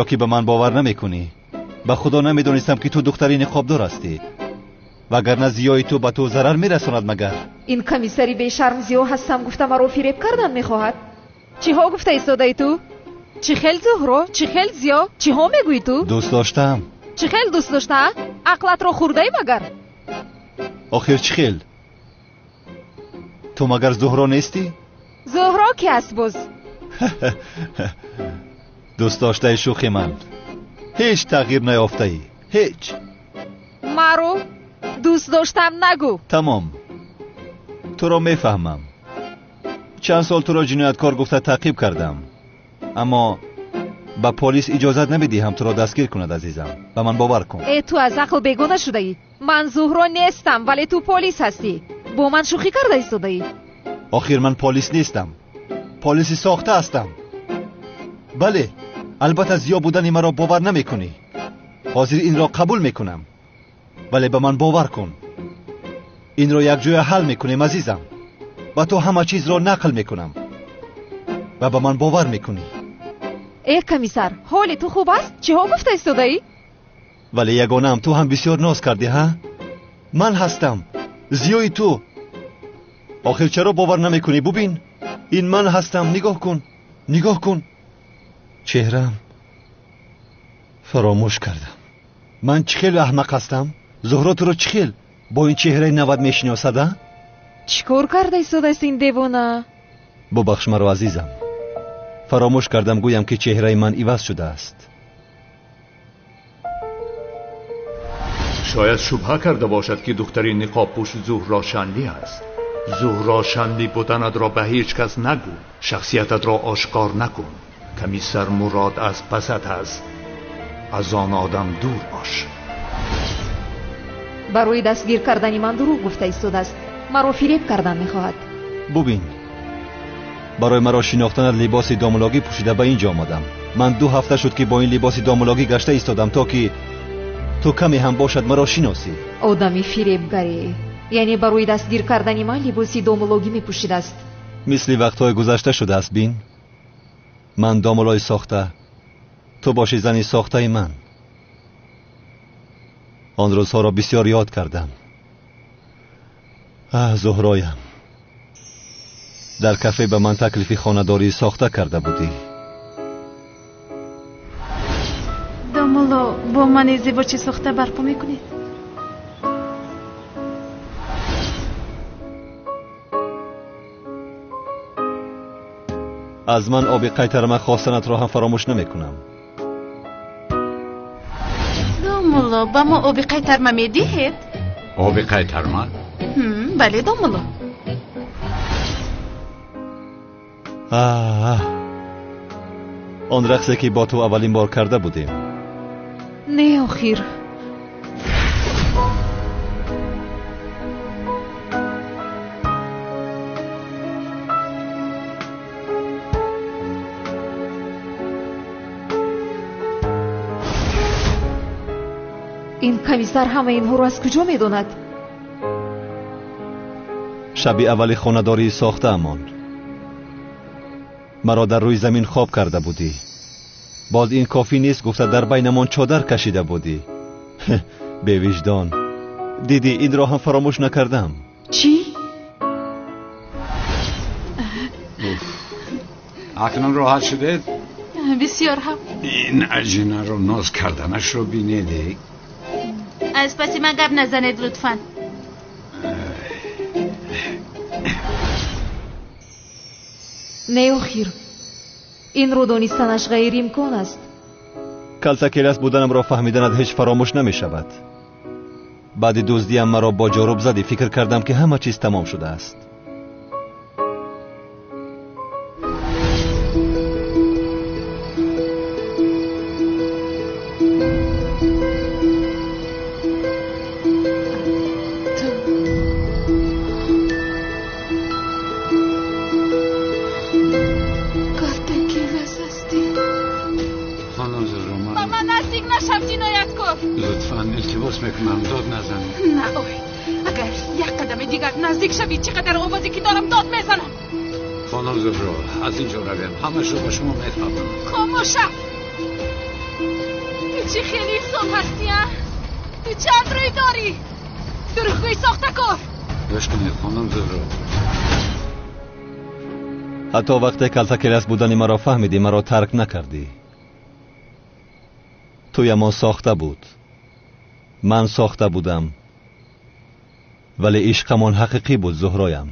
S2: Ё ки ба ман бовар намекунӣ? Ба худо намедонистам ки ту духтари ниқобдор ҳастӣ, вагарна зиёи ту ба ту зарар мерасонад. Магар
S4: ин комиссари бешарм Зиё ҳастам гуфта маро фиреб кардан мехоҳад? Чиҳо гуфта истодаи ту? Чӣ хел Зуҳро, чӣ хел Зиё, чиҳо мегӯӣ ту?
S2: Дӯст доштаам.
S4: Чӣ хел дӯст дошта? Ақлатро хӯрдаӣ магар?
S2: Охир чӣ хел? Ту магар Зуҳро нестӣ?
S4: Зуҳро ки аст боз?
S2: Дӯст доштаи шӯхи ман. Ҳеҷ тағйир наёфтаӣ, ҳеҷ.
S4: Маро дӯст доштам нагӯ.
S2: Тамом, туро мефаҳмам. Чанд сол туро ҷинояткор гуфта таъқиб кардам, аммо ба полис иҷозат намедиҳам туро дастгир кунад. Азизам, ба ман бовар кун.
S4: Э, ту аз ақл бегона шудаӣ. Ман Зуҳро нестам, вале ту полис ҳастӣ. Бо ман шӯхӣ карда истодаӣ.
S2: Охир ман полис нестам, полиси сохта ҳастам. Бале, албатта Зиё будани маро бовар намекунӣ. Ҳозир инро қабул мекунам, вале ба ман бовар кун. Инро якҷоя ҳал мекунем, азизам. Ба ту ҳама чизро нақл мекунам ва ба ман бовар мекунӣ.
S4: Э, комиссар, ҳоли ту хуб аст? Чиҳо гуфта истодаӣ?
S2: Вале ягонаам, ту ҳам бисёр ноз кардӣ, ҳа? Ман ҳастам, Зиёи ту. Охир чаро бовар намекунӣ? Бубин, ин ман ҳастам. Нигоҳ кун, нигоҳ кун. Чеҳраам фаромӯш кардам. Ман чӣ хел аҳмақ ҳастам? Зуҳро туро чӣ хел бо ин чеҳраи навад мешиносад, а?
S4: Чӣ кор карда истодааст ин девона?
S2: Бубахш маро, азизам. Фаромӯш кардам гӯям ки чеҳраи ман иваз шудааст.
S19: Шояд шубҳа карда бошад ки духтари ниқобпӯш Зуҳро Шанли аст. Зуҳро Шанли буданатро ба ҳеҷ кас нагӯ, шахсиятатро ошкор накун. Комиссар Мурод аз пасат аст, аз он одам дур бош.
S4: Барои дастгир кардани ман дурӯғ гуфта истодааст. Маро фиреб кардан мехоҳад.
S2: Бубин, барои маро шинохтанат либоси домулогӣ пӯшида ба ин ҷо омадам. Ман 2 ҳафта шуд ки бо ин либоси домулогӣ гашта истодам, то ки ту каме ҳам бошад маро шиносӣ.
S4: Одами фиребгарӣ, яъне барои дастгир кардани ман либоси домулогӣ мепӯшидааст.
S2: Мисли вақтҳои гузашта шудааст. Бин, ман домулои сохта, ту боши зани сохтаи ман. Он рӯзҳоро бисёр ёд кардам. Аҳ, Зуҳроям, дар кафе ба ман таклифи хонадорӣ сохта карда будӣ.
S13: ман издивоҷи сохта барпо мекунед?
S2: Аз ман оби қайтарма хостанатро ҳам фаромӯш намекунам.
S13: Домулло, ба мо оби қайтарма медиҳед?
S19: Оби қайтарма?
S13: Бале, домулло.
S2: Он рақсе ки бо ту аввалин бор карда будем.
S4: Не, охир. Ин комиссар ҳама инҳоро аз куҷо медонад?
S2: Шаби аввали хонадории сохтаамон маро дар рӯи замин хоб карда будӣ. Боз ин кофӣ нест гуфта дар байнамон чодар кашида будӣ. Бевиҷдон. Дидӣ, инро ҳам фаромӯш накардам.
S4: Чӣ?
S19: Акнун роҳат шудед?
S13: Бисёр ҳам.
S19: Ин аҷинаро ноз карданашро бинед.
S13: Аз паси ман гап назанед лутфан.
S4: Не, охир. Инро донистанаш ғайриимкон аст.
S2: Калтакелас буданамро фаҳмиданат ҳеҷ фаромӯш намешавад. Баъди дуздиам маро бо ҷоруб задӣ, фикр кардам ки ҳама чиз тамом шудааст.
S19: Аз инҷо равем, ҳамашро ба шумо мефаҳмам.
S13: Хомӯша! Ту чӣ хеле инсон ҳастӣ, а? Ту чанд рӯй дорӣ? Дурӯғгӯи сохтакор!
S19: Гӯш кунед, хонум Зуҳро.
S2: Ҳатто вақте калтакелас будани маро фаҳмидӣ, маро тарк накардӣ. Туямон сохта буд. Ман сохта будам. Вале ишқамон ҳақиқӣ буд, Зуҳроям.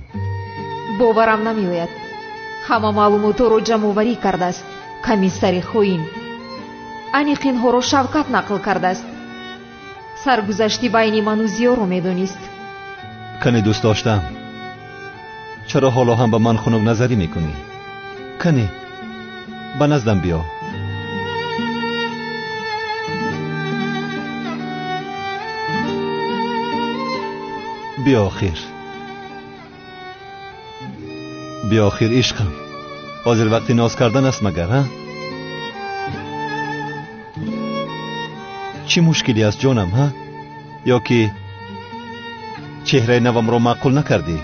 S4: Боварам намеояд. Ҳама маълумотҳоро ҷамъоварӣ кардааст комиссари хоин. Аниқ инҳоро Шавкат нақл кардааст. Саргузашти байни ману Зиёро медонист.
S2: Кане дӯст доштам, чаро ҳоло ҳам ба ман хунукназарӣ мекунӣ? Кане ба наздам биё. Биё охир. Биё охир, ишқам. Ҳозир вақти ноз кардан аст магар, ҳа? Чӣ мушкилӣ аст ҷонам, ҳа? Ё ки чеҳраи навамро маъқул накардӣ?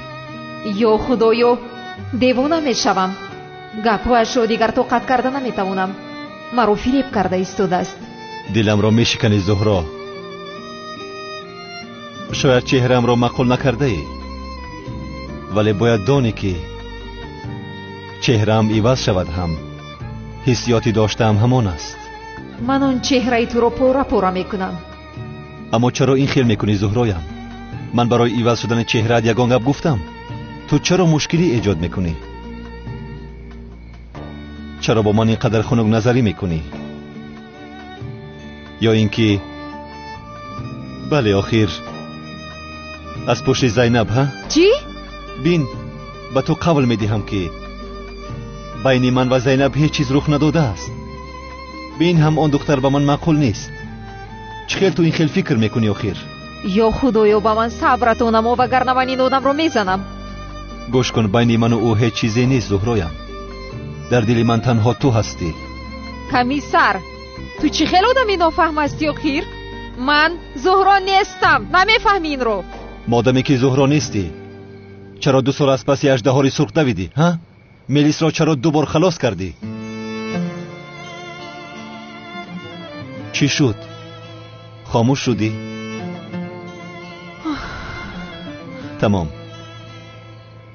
S4: Ё худоё, девона мешавам. Гапҳояшро дигар тоқат карда наметавонам. Маро фиреб карда истодааст.
S2: Диламро мешиканӣ, Зуҳро. Шояд чеҳраамро маъқул накардаӣ, вале бояд донӣ ки чеҳраам иваз шавад ҳам ҳиссиёти доштаам ҳамон аст.
S4: Ман он чеҳраи туро пора пора мекунам.
S2: Аммо чаро ин хел мекунӣ, Зуҳроям? Ман барои иваз шудани чеҳраат ягон гап гуфтам? Ту чаро мушкилӣ эҷод мекунӣ? Чаро бо ман ин қадар хунукназарӣ мекунӣ? Ё ин ки бале, охир аз пушти Зайнаб, ҳа?
S4: Чӣ?
S2: Бин, ба ту қавл медиҳам ки байни ман ва Зайнаб ҳеҷ чиз рух надодааст. Бин, ҳам он духтар ба ман маъқул нест. Чӣ хел ту ин хел фикр мекунӣ охир?
S4: Ё худоё, ба ман сабратон намо, вагарна ман ин одамро мезанам.
S2: Гӯш кун, байни ману ӯ ҳеҷ чизе нест, Зуҳроям. Дар дили ман танҳо ту ҳастӣ.
S4: Комиссар, ту чӣ хел одами нофаҳм ҳастӣ охир? Ман Зуҳро нестам, намефаҳми инро.
S2: Модаме ки Зуҳро нестӣ, чаро 2 сол аз паси аждаҳори сурх давидӣ, ҳа? Мелисро чаро 2 бор халос кардӣ? Чӣ шуд? Хомӯш шудӣ? Тамом.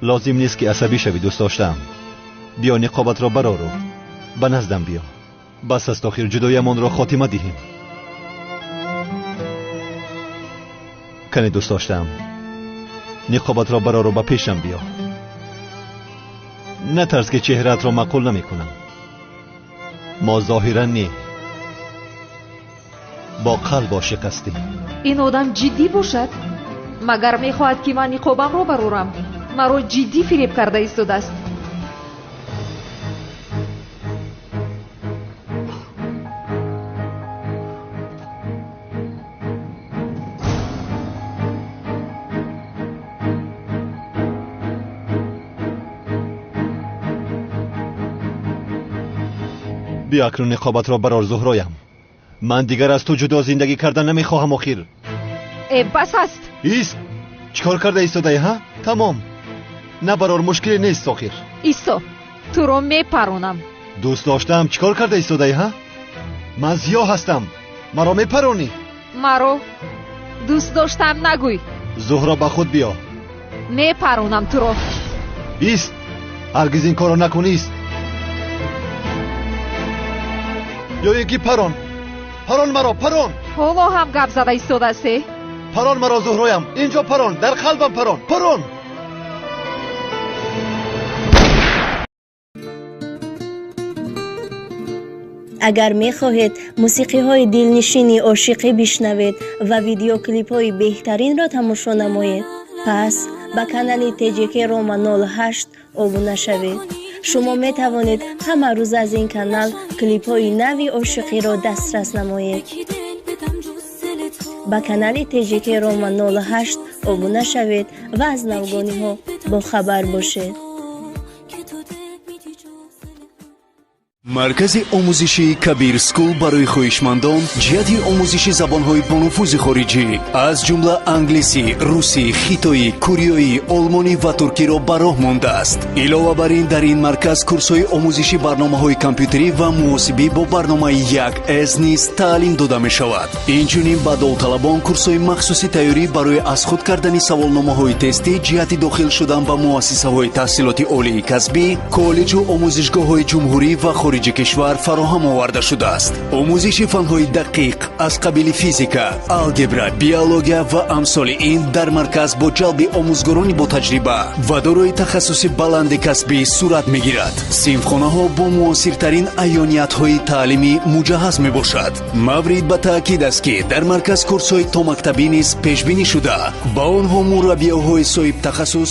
S2: Лозим нест ки асабӣ шавӣ, дӯст доштаам. Биё ниқобатро барору ба наздам биё. Бас аст охир, ҷудоямонро хотима диҳем. Кане дӯст доштаам, ниқобатро барору ба пешам биё. Натарс ки чеҳраатро маъқул намекунам. Мо зоҳиран не, бо қалб ошиқ ҳастем.
S4: Ин одам ҷиддӣ бошад? Магар мехоҳад ки ман ниқобамро барорам? Маро ҷиддӣ фиреб карда истодааст.
S2: Биё акнун ниқобатро барор, Зуҳроям. Ман дигар аз ту ҷудо зиндагӣ кардан намехоҳам охир.
S4: Э, бас аст.
S2: Ист, чӣ кор карда истодаӣ, ҳа? Тамом, набарор, мушкиле нест охир.
S4: Исто, туро мепаронам.
S2: Дӯст доштаам, чӣ кор карда истодаӣ, ҳа? Ман зиё ҳастам, маро мепаронӣ.
S4: Маро дӯст доштаам нагӯй.
S2: Зуҳро, ба худ биё.
S4: Мепаронам туро.
S2: Ист, ҳаргиз ин корро накун, ист. Ё ин ки парон, парон маро, парон.
S4: Ҳоло ҳам гап зада истодаасте?
S2: Парон маро, Зуҳроям, инҷо парон, дар қалбам парон, парон.
S15: Агар мехоҳед мусиқиҳои дилнишини ошиқӣ бишнавед ва видеоклипҳои беҳтаринро тамошо намоед, пас ба канали ТҶК Рома 08 обуна шавед. Шумо метавонед ҳама рӯз аз ин канал клипҳои нави ошиқиро дастрас намоед. Ба канали ТҶК Рома 08 обуна шавед ва аз навгониҳо бохабар бошед.
S11: Маркази омӯзишии Кабир Скул барои хоҳишмандон ҷиҳати омӯзиши забонҳои бонуфузи хориҷӣ аз ҷумла англисӣ, русӣ, хитоӣ, кореоӣ, олмонӣ ва туркиро ба роҳ мондааст. Илова бар ин, дар ин марказ курсҳои омӯзиши барномаҳои компютерӣ ва муҳосибӣ бо барномаи 1С низ таълим дода мешавад. Инчунин ба довталабон курсҳои махсуси тайёрӣ барои аз худ кардани саволномаҳои тестӣ ҷиҳати дохил шудан ба муассисаҳои таҳсилоти олии касбӣ, коллеҷу омӯзишгоҳҳои ҷумҳурӣ ва хориҷи кишвар фароҳам оварда шудааст. Омӯзиши фанҳои дақиқ аз қабили физика, алгебра, биология ва амсоли ин дар марказ бо ҷалби омӯзгорони ботаҷриба ва дорои тахассуси баланди касбӣ сурат мегирад. Синфхонаҳо бо муосиртарин аёниятҳои таълимӣ муҷаҳҳаз мебошад. Маврид ба таъкид аст, ки дар марказ курсҳои томактабӣ низ пешбинӣ шуда, ба онҳо мураббиёҳои соҳибтахассус